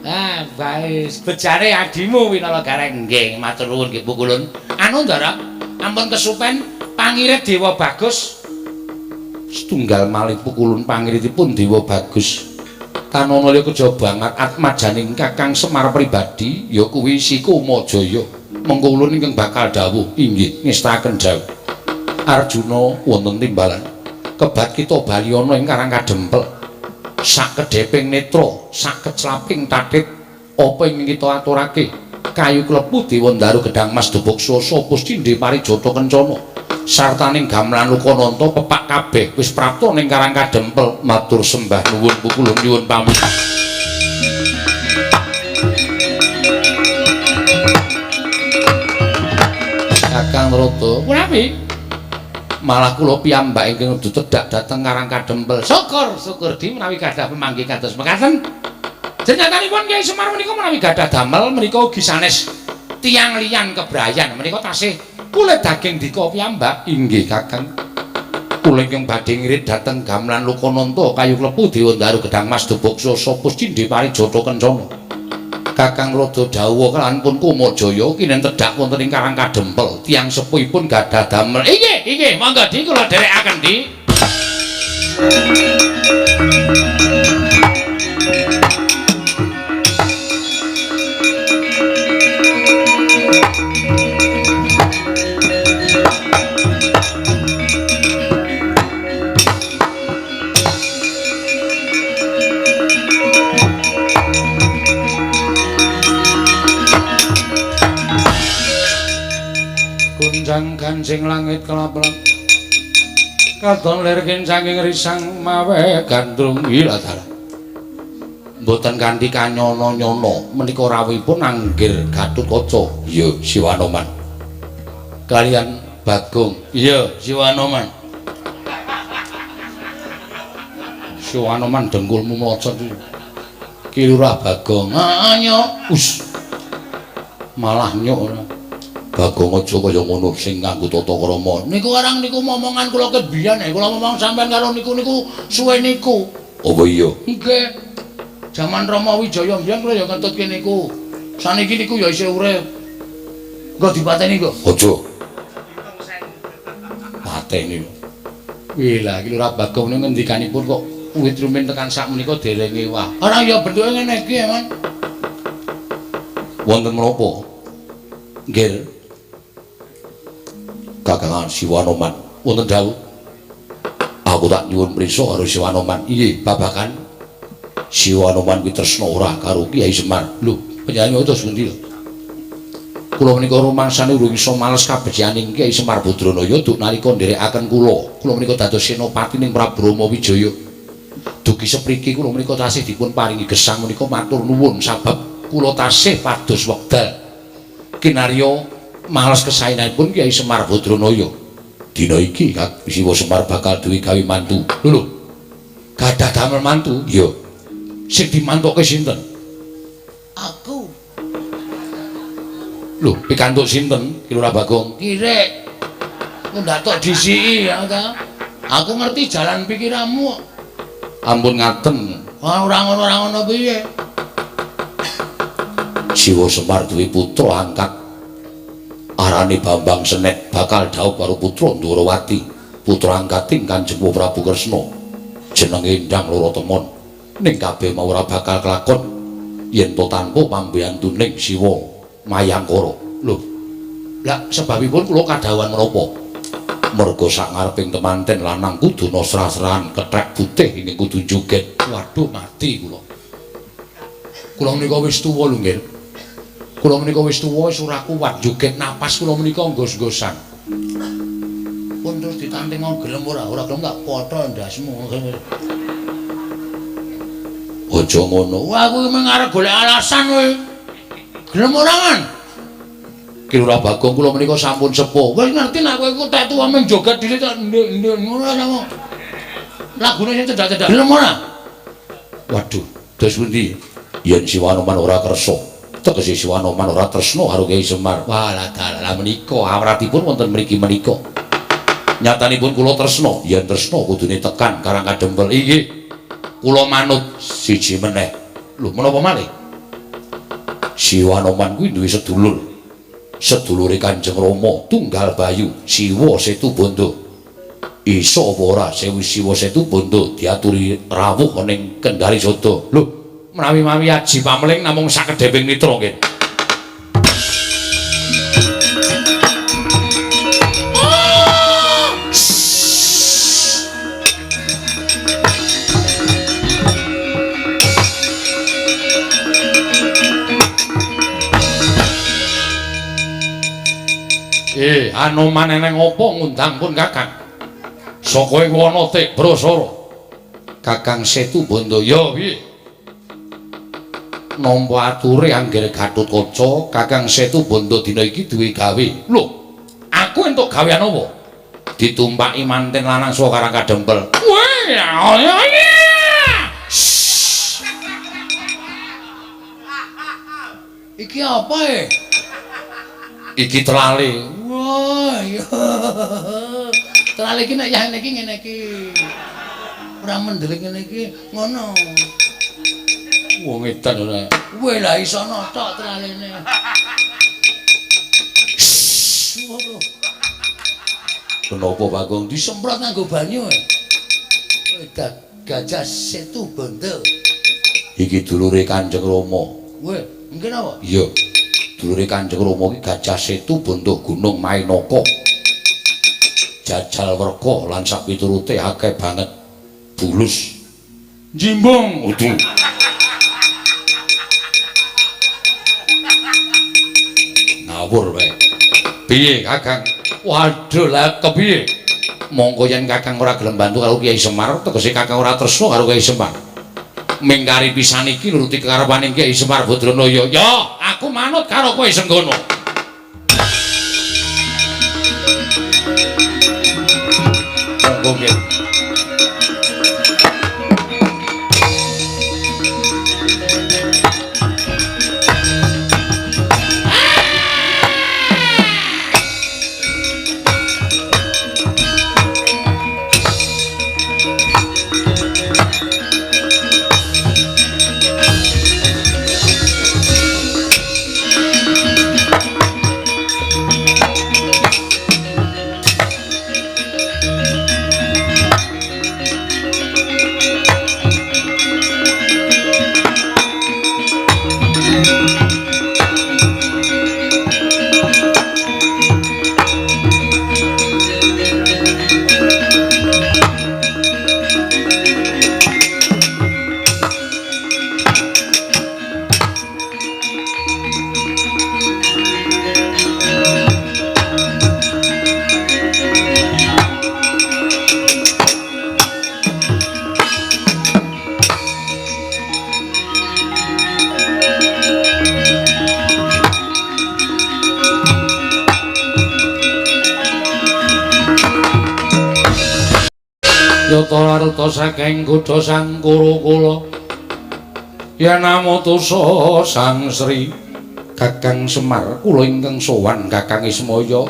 B: Ah, bae bejane adimu Winala Gareng. Nggih, matur nuwun nggih Pukulun. Anu Ndara, ampun kesupen pangirit Dewa Bagus.
A: Setunggal malih Pukulun pangiritipun Dewa Bagus. Tanana liya kejaba banget atmajaning Kakang Semar pribadi ya kuwi Si Kumajaya. Mengko ulun ingkang bakal dawuh inggih ngestaken dawuh. Arjuna wonten timbalan kebat kita bali ana ing Karang Kadempel. Sak kedheping netra, sak keclaping tathit apa ingkang kita aturake? Kayu klepu Dewandaru gedang mas dubuk swasa pustindhe parijata kencana. Sartaning gamelan Lukananta pepak kabeh wis prapta ning Karang Kadempel. Matur sembah nuwun Pukulun nyuwun pamit. Kakang Rada,
B: punapi?
A: Malah kula piyambak ingkang tedhak dhateng Karang Kadempel.
B: Syukur, syukur di menawi gadah pemanggih kados mekaten. Jenyatanipun Kyai Semar menika menawi gadah damel menika ugi sanes tiyang liyan kebrayan menika tasih kulit daging dika piyambak.
A: Inggih Kakang. Kula ingkang badhe ngirit dhateng gamelan Lukananta kayu klepu Dewandaru gedang mas dubuk swasa pustindhe parijata kencana. Kakang Rada dawuh kalawan pun Kumajaya kinen tedhak wonten ing Karang Kadempel. Tiyang sepuhipun gadah damel.
B: Inggih, inggih, monggo di kula dherekaken di.
A: Gonjang ganjing langit kelap-kelap katon lir kincanging risang mawe gandrung ilatara. Mboten kanthi kanyono-nyono menika rawuhipun anggir Gatotkaca. Iya Siwanoman. Kalian Bagong. Iya Siwanoman. Siwanoman dengkulmu mlocot. Ki Lurah Bagong.
B: Heeh nyok.
A: Us. Malah nyok ora. Bagong aja kaya ngono sing nganggo tata krama.
B: Niku arang niku momongan kula ket biyen kula momong sampean karo niku niku suwe niku.
A: Apa iya?
B: Nggih. Jaman Rama Wijaya mbiyen kula ya ngentutke niku. Saniki niku ya isih urip. Nggo dipateni kok.
A: Aja. Pateni. Wih lah iki Lurah Bagong niku ngendikanipun kok wit rumin tekan sak menika dereng ewah.
B: Ora ya bentuke ngene iki, Man.
A: Wonten menapa? Nggih. Kakangan Siwanoman wonten dawuh. Aku tak nyuwun prisa karo Siwanoman. Inggih, babagan Siwanoman kuwi tresna ora karo Kyai Semar. Lho, panjenengan terus pundi lho? Kula menika rumangsane urung iso males kabecikaning Kyai Semar Badranaya duk nalika nderekaken kula. Kula menika dados senopati ning Prabu Rama Wijaya. Dugi sepriki kula menika tasih dipun paringi gesang menika matur nuwun sabab kula tasih pados wekdal kinarya males kesaenanipun Kyai Semar Badranaya. Dina iki Siwa Semar bakal duwe gawe mantu. Lho lho. Gadah damel mantu? Iya. Sing dimantuke sinten?
B: Aku.
A: Lho, pikantuk sinten Ki Lurah Bagong?
B: Kirek. Ndak tok disiki ya ta. Aku ngerti jalan pikiranmu.
A: Ampun ngaten.
B: Ora ngono ora ngono piye?
A: Siwa Semar duwe putra angkat arane Bambang Senet bakal dhaup karo putra Ndorowati, putra angkating Kanjeng Prabu Kresna. Jenenge Endang Loro Temon. Ning kabeh mau ora bakal kelakon yen to tanpa pambiyantuning Siwa Mayangkara. Lho, lah sebabipun kula kadhawuhan menapa? Merga sak ngareping temanten lanang kudu nasrah-srahan kethek putih ing kudu joget.
B: Waduh mati kula. Kula menika wis tuwa lho nggih. Kula menika wis tuwa wis ora kuat joget napas kula menika nggos-nggosan. Pun terus ditanting gelem ora? Ora gelem tak potho ndasmu.
A: Aja ngono.
B: Wah aku mung arep golek alasan kowe. Gelem ora, Man?
A: Ki Lurah Bagong kula menika sampun sepuh.
B: Wis ngerti nek kowe iku tek tuwa mung joget dhisik tok ndek-ndek ngono sama. Lagune sing cedhak-cedhak. Gelem ora?
A: Waduh, dos pundi? Yen Siwanoman ora kersa, tegese Siwanoman ora tresna karo Kyai Semar. Wah, lah dalah menika awratipun wonten mriki menika. Nyatanipun kula tresna, yen tresna kudune tekan Karang Kadempel. Inggih. Kula manut siji meneh. Lho, menapa malih? Siwa Anoman kuwi duwe sedulur. Sedulure Kanjeng Rama Tunggal Bayu, Siwa Situbondo. Iso apa ora Siwa Situbondo diaturi rawuh ning Kendari Sada? Lho, menawi-mawi aji pameling namung sakedheping mitra nggih. Anoman eneng apa ngundang pun Kakang? Saka ing wana Tibrasara. Kakang Situbondo ya piye? Nampa ature anggere Gatotkaca, Kakang Situbondo dina iki duwe gawe. Lho, aku entuk gawean apa? Ditumpaki manten lanang saka Karang Kadempel. Weh,
B: iki apa e?
A: Iki telale.
B: Wah, iya. Telale iki nek yah iki ngene iki. Ora mendelik ngene iki ngono.
A: Wong edan ora.
B: Weh lah iso notok telalene.
A: Kenapa Bagong
B: disemprot nganggo banyu? Edan Gajah Situbondo.
A: Iki dulure Kanjeng Rama.
B: Weh, mungkin apa?
A: Iya. Dulure Kanjeng Rama iki Gajah Situbondo Gunung Mainaka. Jajal werka lan sapiturute akeh banget bulus. Jimbung. Udu. Ngawur wae. Piye Kakang? Waduh lah kepiye? Monggo yen Kakang ora gelem bantu karo Kyai Semar, tegese Kakang ora tresna karo Kyai Semar. Mingkari pisan iki nuruti kekarepane Kyai Semar Badranaya. Ya, aku manut karo kowe Senggono. Monggo nggih. Yata laruta saking kutha Sang Kurukula yen amutusa Sang Sri Kakang Semar kula ingkang sowan Kakang Ismaya.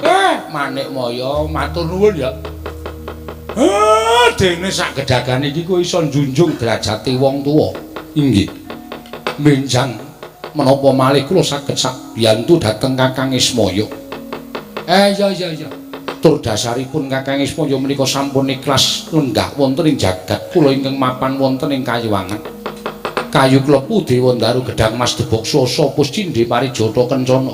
A: Manikmaya matur nuwun ya. Dene sak gedhagan iki kowe iso njunjung derajate wong tuwa. Inggih. Benjang menapa malih kula saged sakbiyantu dhateng Kakang Ismaya. Ya ya ya. Tur dasaripun Kakang Ismaya menika sampun ikhlas lenggah wonten ing jagat kula ingkang mapan wonten ing Kayuwangan. Kayu klepu Dewa Ndaru Gedhang Mas Debok Swasa Puscindhe Parijata Kencana.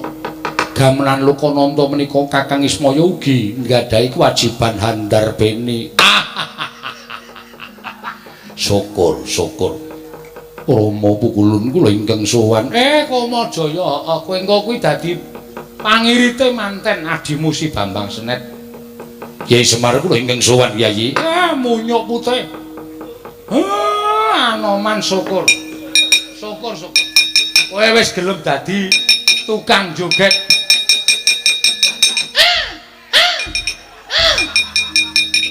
A: Gamelan Lokananta menika Kakang Ismaya ugi nggadahi kewajiban handarbeni. Syukur, syukur. Rama pukulun kula ingkang sowan. Kamajaya, kowe engko kuwi dadi pangirite manten adimu si Bambang Senet. Kyai Semar kula ingkang sowan Kyai. Munyuk putih. Anoman syukur. Syukur, syukur. Kowe wis gelem dadi tukang joget.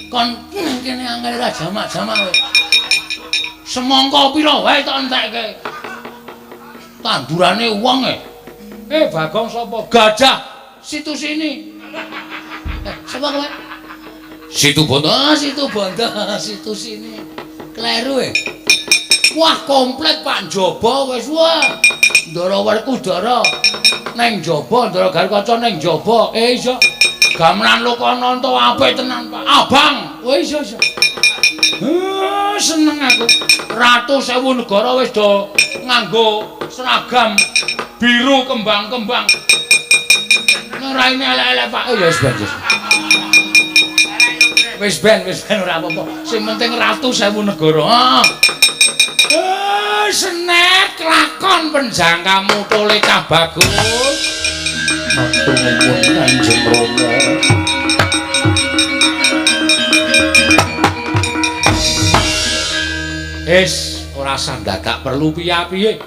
B: Kon kene angel ra jamak-jamak kowe. Semangka pira wae tak entekke. Tandurane wong e. Bagong sapa? Gajah situ sini. Sapa kowe?
A: Situbondo.
B: Oh, Situbondo, situ sini. Kleru e. Wah, komplit Pak njaba wis wah. Ndara Werkudara neng njaba, Ndara Garukaca neng njaba. Iya. Gamelan Lokananta apik tenan Pak. Abang. Oh iya iya. Seneng aku. Ratu sewu negara wis do nganggo seragam biru kembang-kembang. Raine elek-elek Pak. Oh ya wis ben. Wis ben ora apa-apa. Sing penting ratu sewu negara. Senet lakon penjangkamu tole cah bagus.
A: Matur nuwun Kanjeng Rama.
B: Wis ora usah dadak perlu piye-piye.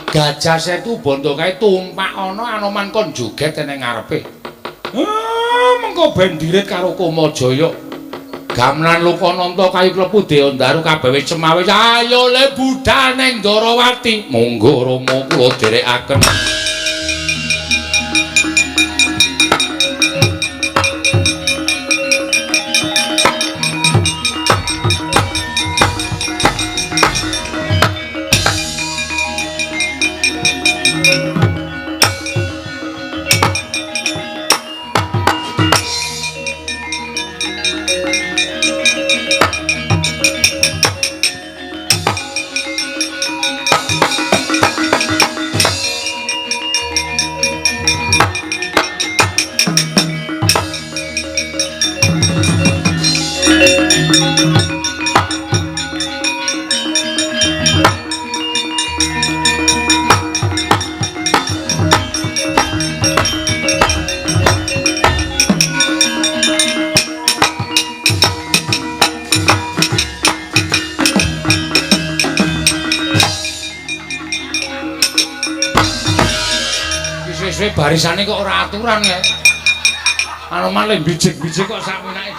B: Gajah Setu Bondo kae tumpak ana Anoman kon joget ning ngarepe. Mengko ben dirit karo Kamajaya. Gamelan Lokananta kayu klepu Dewandaru kabeh wis cemawis. Ayo le budhal ning Ndorowati.
A: Monggo Rama kula dherekaken.
B: Suwe-suwe barisane kok ora aturan ya. Anoman le bijik-bijik kok sak menake.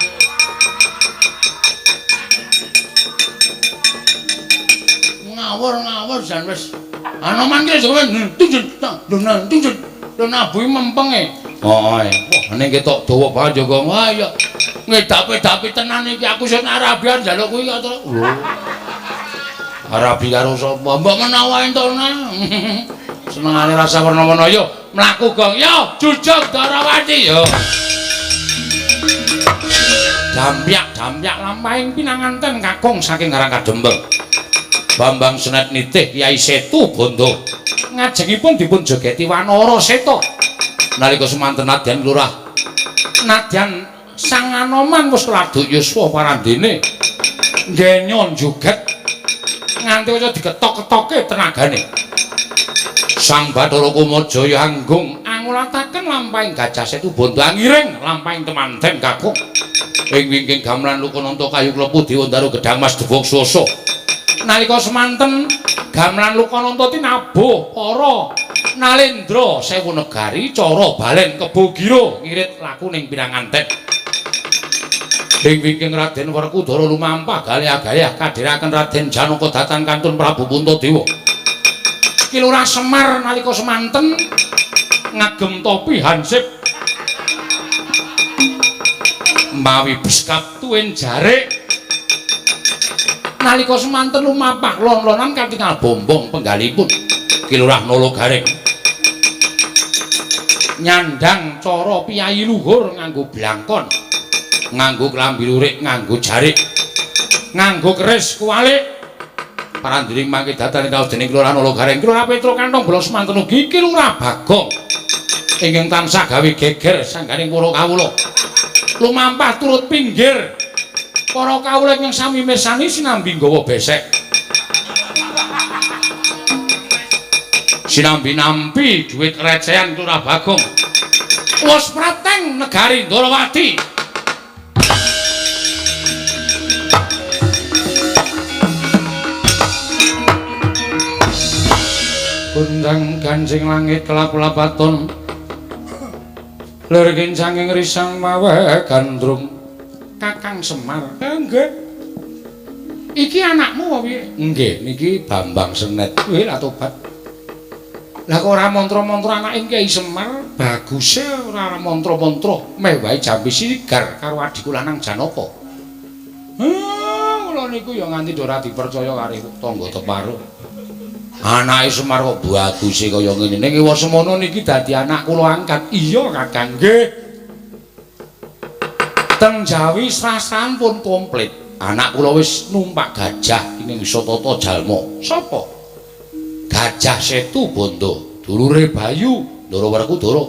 B: Ngawur-ngawur jan wis. Anoman ki wis tunjun tak tunjun. Lho nabuhi mempenge.
A: Heeh. Wah, ning ketok dawa banget yo, Gong.
B: Wah iya. Ngedapi-dapi tenan iki aku sing Arabian njaluk kuwi kok.
A: Lho. Arabi karo sapa?
B: Mbok menawa entuk nang. Senengane rasa werna-werna yo mlaku Gong. Yo jujug Darawati yo.
A: Dampyak-dampyak lampahing pinanganten kakung saking Karang Kadempel. Bambang Senet nitih Kyai Setu Bondo.
B: Ngajengipun dipun jogeti Wanara Seta.
A: Nalika semanten nadyan lurah
B: nadyan Sang Anoman wis laduk yuswa parandene. Ngenyon joget nganti kaya diketok-ketoke tenagane.
A: Sang Bathara Kamajaya anggung
B: angulataken lampahing Gajah Setu Bondo angiring lampahing temanten kakung.
A: Ing wingking gamelan Lokananta kayu klepu Dewandaru gedhang mas debog swasa.
B: Nalika semanten gamelan Lokananta tinabuh para nalendra sewu negari cara balen kebo gira ngirit laku ning pinanganten.
A: Ing wingking Raden Werkudara lumampah galih-galih kadhiraken Raden Janaka datan kantun Prabu Puntadewa.
B: Ki Lurah Semar nalika semanten ngagem topi hansip
A: mawi beskap
B: tuwin jarik. Nalika semanten lumampah lon-lonan katingal bombong penggalipun
A: Ki Lurah Nala Gareng
B: nyandang cara piyayi luhur nganggo blangkon,
A: nganggo klambi lurik, nganggo jarik,
B: nganggo keris kuwalik.
A: Parandiring mangke datan raos dening Lurah Nala Gareng,
B: Lurah Petro Kantong bala semanten ugi Ki Lurah Bagong ingkang tansah gawe geger sangganing para kawula. Lumampah turut pinggir para kawula ingkang sami mirsani sinambi nggawa besek,
A: sinambi nampi dhuwit recehan Lurah Bagong.
B: Wis prateng negari Ndorowati.
A: Kundang kancing langit kelap-lapaton lir kincanging risang mawe gandrung.
B: Kakang Semar, nggih. Iki anakmu apa piye?
A: Nggih, niki Bambang Senet.
B: Wih, lah tobat. Lah kok ora mantra-mantra anake Kyai Semar, baguse ora mantra-mantra, meh wae jambi sigar karo adhiku lanang Janaka.
A: Kula niku ya nganti ora dipercaya karo tangga teparo. Anake Semar kok baguse kaya ngene. Ning ewa semono niki dadi anak kula angkat. Iya, Kakang. Nggih. Teng Jawi srasan pun komplit. Anak kula wis numpak gajah ing Wisatata Jalma. Sapa? Gajah Setu Bondo, dulure Bayu, Ndara Werkudara.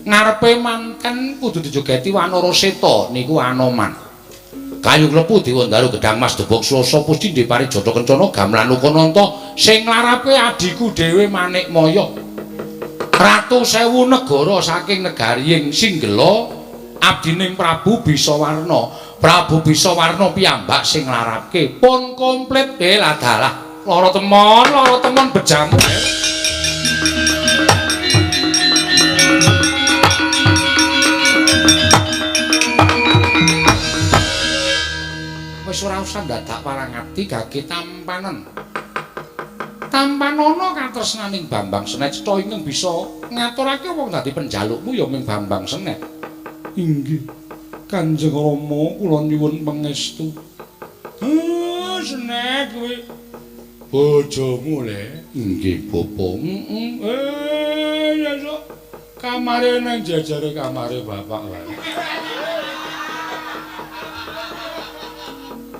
A: Ngarepe manten kudu dijogeti Wanara Seta niku Anoman. Kayu klepu Dewandaru Gedhang Mas Debok Swasa Pusti Parijata Kencana Gamelan Ukananta sing nglarape adhiku dhewe Manikmaya. Ratu sewu negara saking negari Singgela abdining Prabu Bisawarna. Prabu Bisawarna piyambak sing nglarapke pun komplit. Ladalah lara temon bejamu. Wis ora usah dadak parangati gage tampanen. Tampanana katresnaning Bambang Senet cetha ingkang bisa ngaturake wong dadi penjalukmu ya ming Bambang Senet. Inggih. Kanjeng Rama kula nyuwun pangestu. Senet kuwi bojomu le. Inggih, Bapak. Heeh. Ya sok kamare nang jejere kamare bapak wae.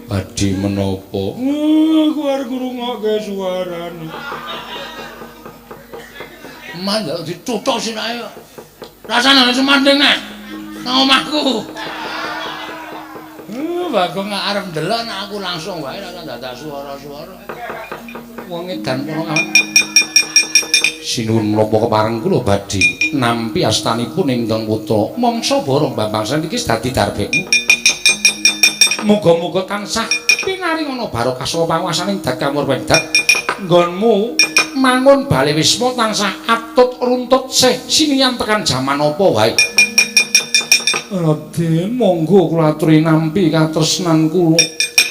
A: Badhe menapa? Aku arep ngrungokke suarane.
B: Mandek dituthuk sirahe kok. Rasane semanding nek nang omahku. Bagong arep ndelok nek aku langsung wae ora dadak suara-suara.
A: Wong edan kono. Sinuwun menapa kepareng kula badhe nampi astanipun ingkang putra. Mangsa borong Bambang Senet iki dadi darbekmu. Muga-muga tansah pinaringana barokah saka panguwasaning Dat Kamurwendat. Nggonmu mangun bale wisma tansah atut runtut sih sinian tekan jaman apa wae. Raden, monggo kula aturi nampi katresnan kula.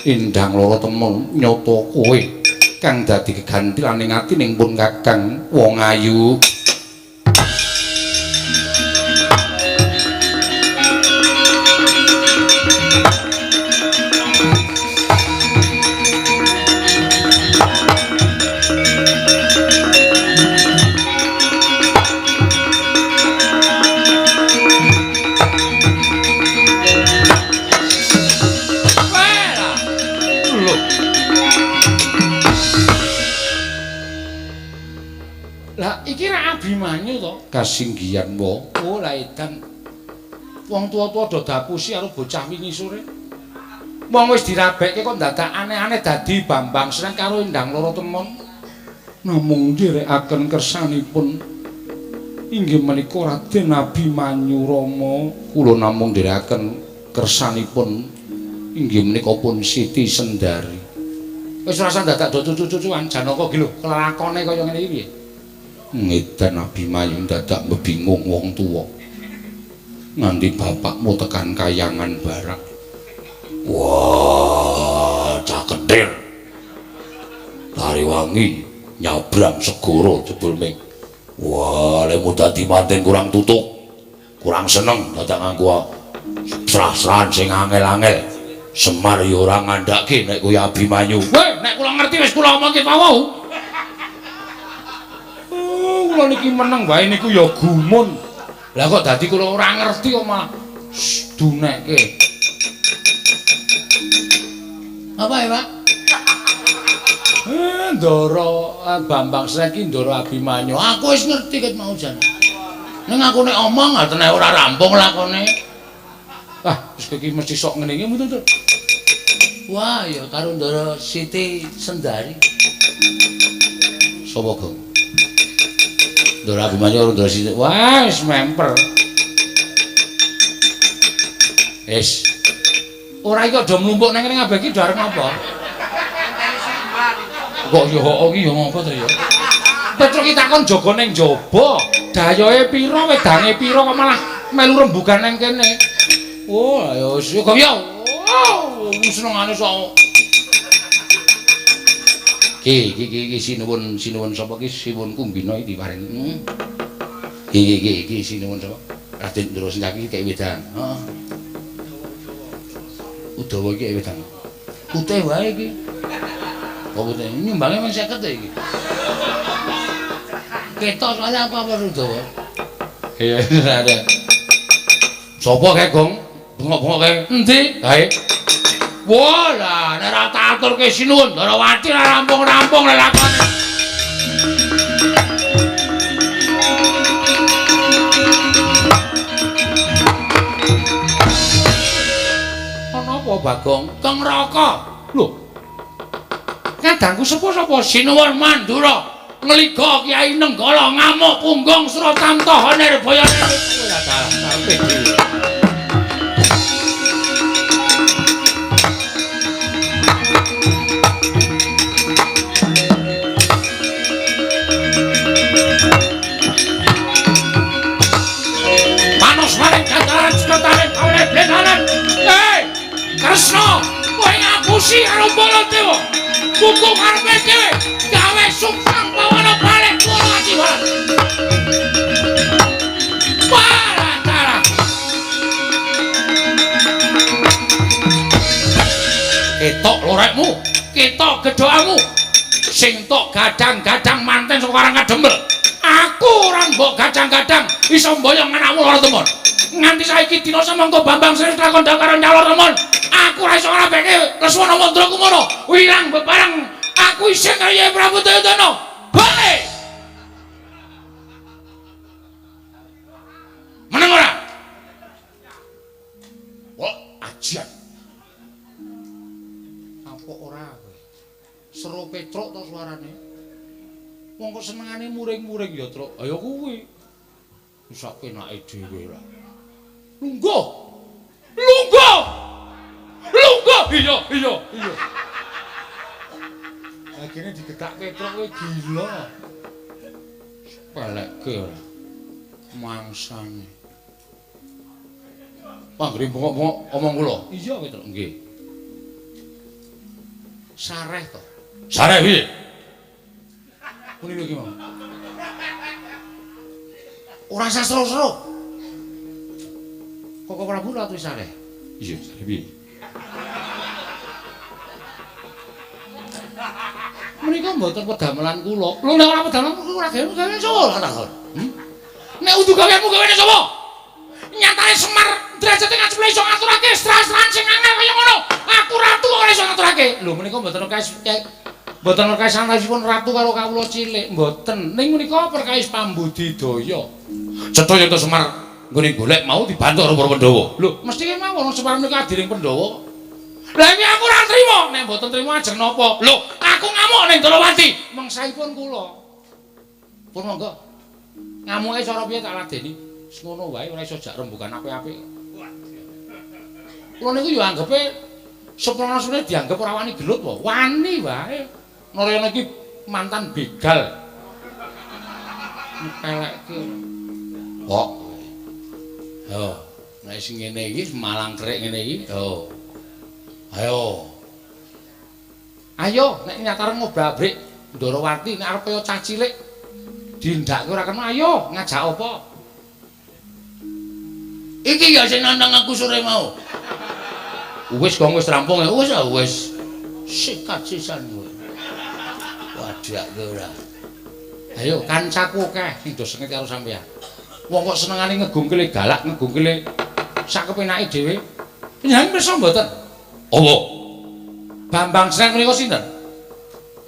A: Endang lara temen nyata kowe kang dadi gegantilaning atining pun Kakang wong ayu. Abimanyu to kasinggihan wa.
B: Oh la edan. Wong tuwa-tuwa do dapusi karo bocah wingi sore.
A: Wong wis dirabekke kok dadak aneh-aneh dadi Bambang Senet karo Endang Loro Temon. Namung nderekaken kersanipun inggih menika Raden Abimanyu Rama. Kula namung nderekaken kersanipun inggih menika pun Siti Sendari.
B: Wis ora usah dadak do cucu-cucuan Janaka ki lho, kelakone kaya ngene iki piye?
A: Ngedan Abimanyu dadak mbingung wong tuwa. Nganti bapakmu tekan kayangan barak. Wah, cah kedir. Tariwangi nyabrang segara jebul ming. Wah, lemu dadi manten kurang tutuk. Kurang seneng dadak nganggo srah-srahan sing angel-angel. Semar ya ora ngandhake nek kuwi Abimanyu.
B: Weh, nek kula ngerti wis kula omongke pawau. Kula niki meneng wae niku ya gumun. Lah kok dadi kula ora ngerti kok malah dunekke. Apa ya, Pak? Ndara Bambang Senet iki Ndara Abimanyu. Aku wis ngerti ket mau jan. Ning aku nek omong atene ora rampung lakone.
A: Ah, wis iki mesti sok ngene iki mboten to.
B: Wah, ya karo Ndara Siti Sendari.
A: Sapa, Gong? Ndara Abimanyu karo Ndara Siti. Wah, wis memper. Wis.
B: Ora iki aja mlumpuk nang kene kabeh iki do arep ngapa?
A: Kok yo kok iki yo ngapa to ya? Petruk iki takon jaga ning jaba, dayohe pira, wedange pira kok malah melu rembugan nang kene.
B: Oh, ya wis kok ya. Oh, senengane sok.
A: Ki iki iki sinuwun sinuwun sapa ki sinuwun Kumbina iki diparingi. Iki iki iki sinuwun sapa? Raden Ndara Sencaki kek wedang.
B: Heeh.
A: Udawa iki wedang.
B: Putih wae iki. Kok putih nyumbange mung 50 iki. Ketok soalnya apa Werkudara? Iya, ada. Sopo kae, Gong? Bengok-bengok kae. Endi? Kae. Wah, lah nek ora tak aturke sinuwun Ndarawati ora rampung-rampung lelakone. Ana apa, Bagong? Kang Raka. Lho. Kadangku sepuh sapa? Sinuwun Mandura. Ngliga Kyai Nenggala ngamuk punggung Sratamta Nirbaya. Ora salah, karepe dhewe. Hei, Kresna, kowe ngapusi karo Baladewa. Buku karepe dhewe, gawe sungsang pawana balik kula ajiwan. Parantara. Ketok lorekmu, ketok gedhokamu. Sing tok gadang-gadang manten saka Karang Kadempel. Aku ora mbok gadang-gadang iso mboyong anakmu lara temon. Nganti saiki dina samangka Bambang Sri lakon karo nyalor temon. Aku ora iso ngrapeke Lesmana Mandra Kumara. Wirang bebareng aku isih karo Kyai Prabu Duryudana. Bae. Meneng ora? Wah, ajian. Apa ora kowe? Seru Petruk to suarane. Wong kok senengane muring-muring ya, Truk. Ayo kuwi. Wis sak penake dhewe lah. Lungguh. Lungguh. Lungguh. Iya, iya, iya. Lagine digetak Petruk kowe gila. Pelekke ora. Mangsane. Panggere bengok-bengok omong kula. Iya, Petruk. Nggih. Sareh to. Sareh piye? Muni iki mau. Ora usah seru-seru. Koko Prabu ratu sareh. Iya, sareh piye? Menika mboten pedamelan kula. Lho nek ora pedamelan ora gawe sapa ora takon. Nek udu gaweanmu gaweane sapa? Nyatane Semar derajate ngaceple iso ngaturake stra-stran sing angel kaya ngono. Aku ratu kok ora iso ngaturake. Lho menika mboten perkawis mboten perkawis antawisipun ratu karo kawula cilik, mboten. Ning menika perkawis pambudidaya. Cetha yen to Semar nggone golek mau dibantu karo para Pandhawa. Lho, mesti kemawon Semar menika adiring Pandhawa. Lah iki aku ora trima. Nek mboten trima ajeng napa? Lho, aku ngamuk ning Ndrawati. Mengsaipun kula. Pun monggo. Ngamuke cara piye tak ladeni? Wis ngono wae ora iso jak rembugan apik-apik. Kula niku ya anggepe seprana-seprana dianggep ora wani gelut wae. Wani wae. Narayana iki mantan begal. Ngepelekke. Kok. Yo, nek sing ngene iki malang kerik ngene iki, yo. Ayo. Ayo nek nyatare ngobrak-abrik Ndrawati nek arep kaya cah cilik dindake ora kena ayo ngajak apa? Iki ya sing nantang aku sore mau. Wis gong wis rampung ya wis wis. Sikat sisan kowe. Wadake ora. Ayo kancaku akeh sing do sengit karo sampeyan. Wong kok senengane ngegungkile galak, ngegungkile sak kepenake dhewe. Panjenengan pirsa mboten? Apa? Bambang Sret menika sinten?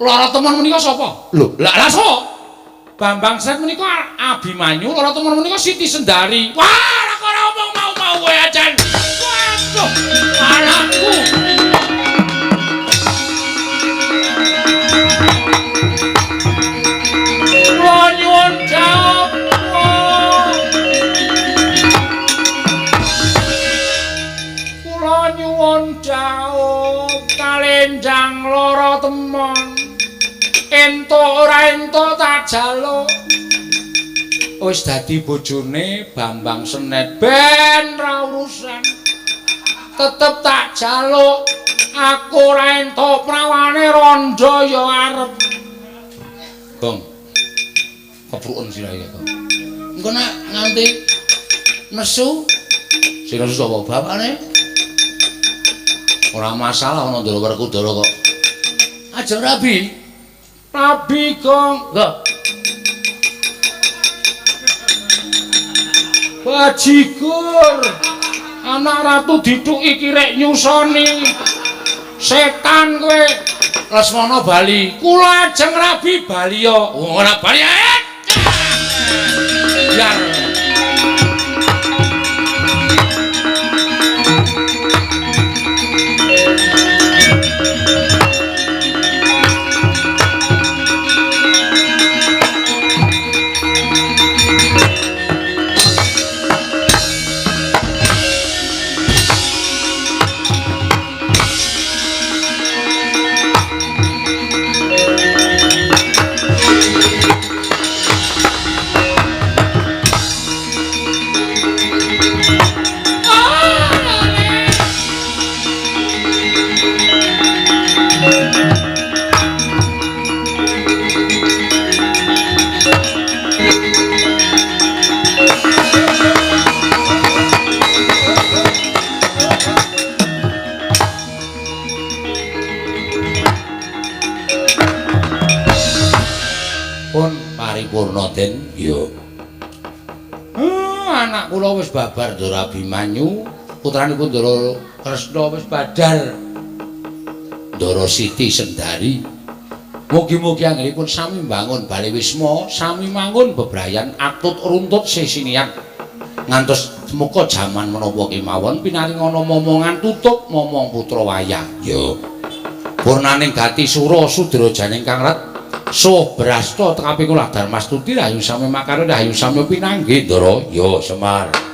B: Lara temon menika sapa? Lho, lah lah sapa? Bambang Sret menika Abimanyu, lara temon menika Siti Sendari. Wah, lah kok ora omong mau-mau kowe ajan. Waduh, anakku. Kula nyuwun jawab. Kula nyuwun jawab kalenjang lara temon. Entuk ora entuk tak jaluk. Wis dadi bojone Bambang Senet ben ra urusan. Tetep tak jaluk. Aku ora entuk prawane rondo ya arep. Gong. Kepruken sirahe kok. Engko nek nganti nesu sing nesu sapa bapakne? Ora masalah ana Ndara Werkudara kok. Ajeng rabi.
A: Rabi Gong.
B: Lho.
A: Bajigur. Anak ratu dithuki kirek nyusoni. Setan kowe.
B: Lesmana bali.
A: Kula ajeng rabi bali ya.
B: Ora bali. Biar. Pun paripurna Den. Iya. Anak kula wis babar Ndara Abimanyu, putranipun Ndara Kresna wis badar Ndara Siti Sendari. Mugi-mugi anggenipun sami mbangun bale wisma, sami mangun bebrayan atut runtut sesinian. Ngantos muka jaman menapa kemawon pinaringana momongan tutup momong putra wayah. Ya. Purnaning gati sura sudra janing kang ret Suh brasta tekapi kula Darmastuti rahayu sami makarya rahayu sami pinanggih Ndara. Ya Semar.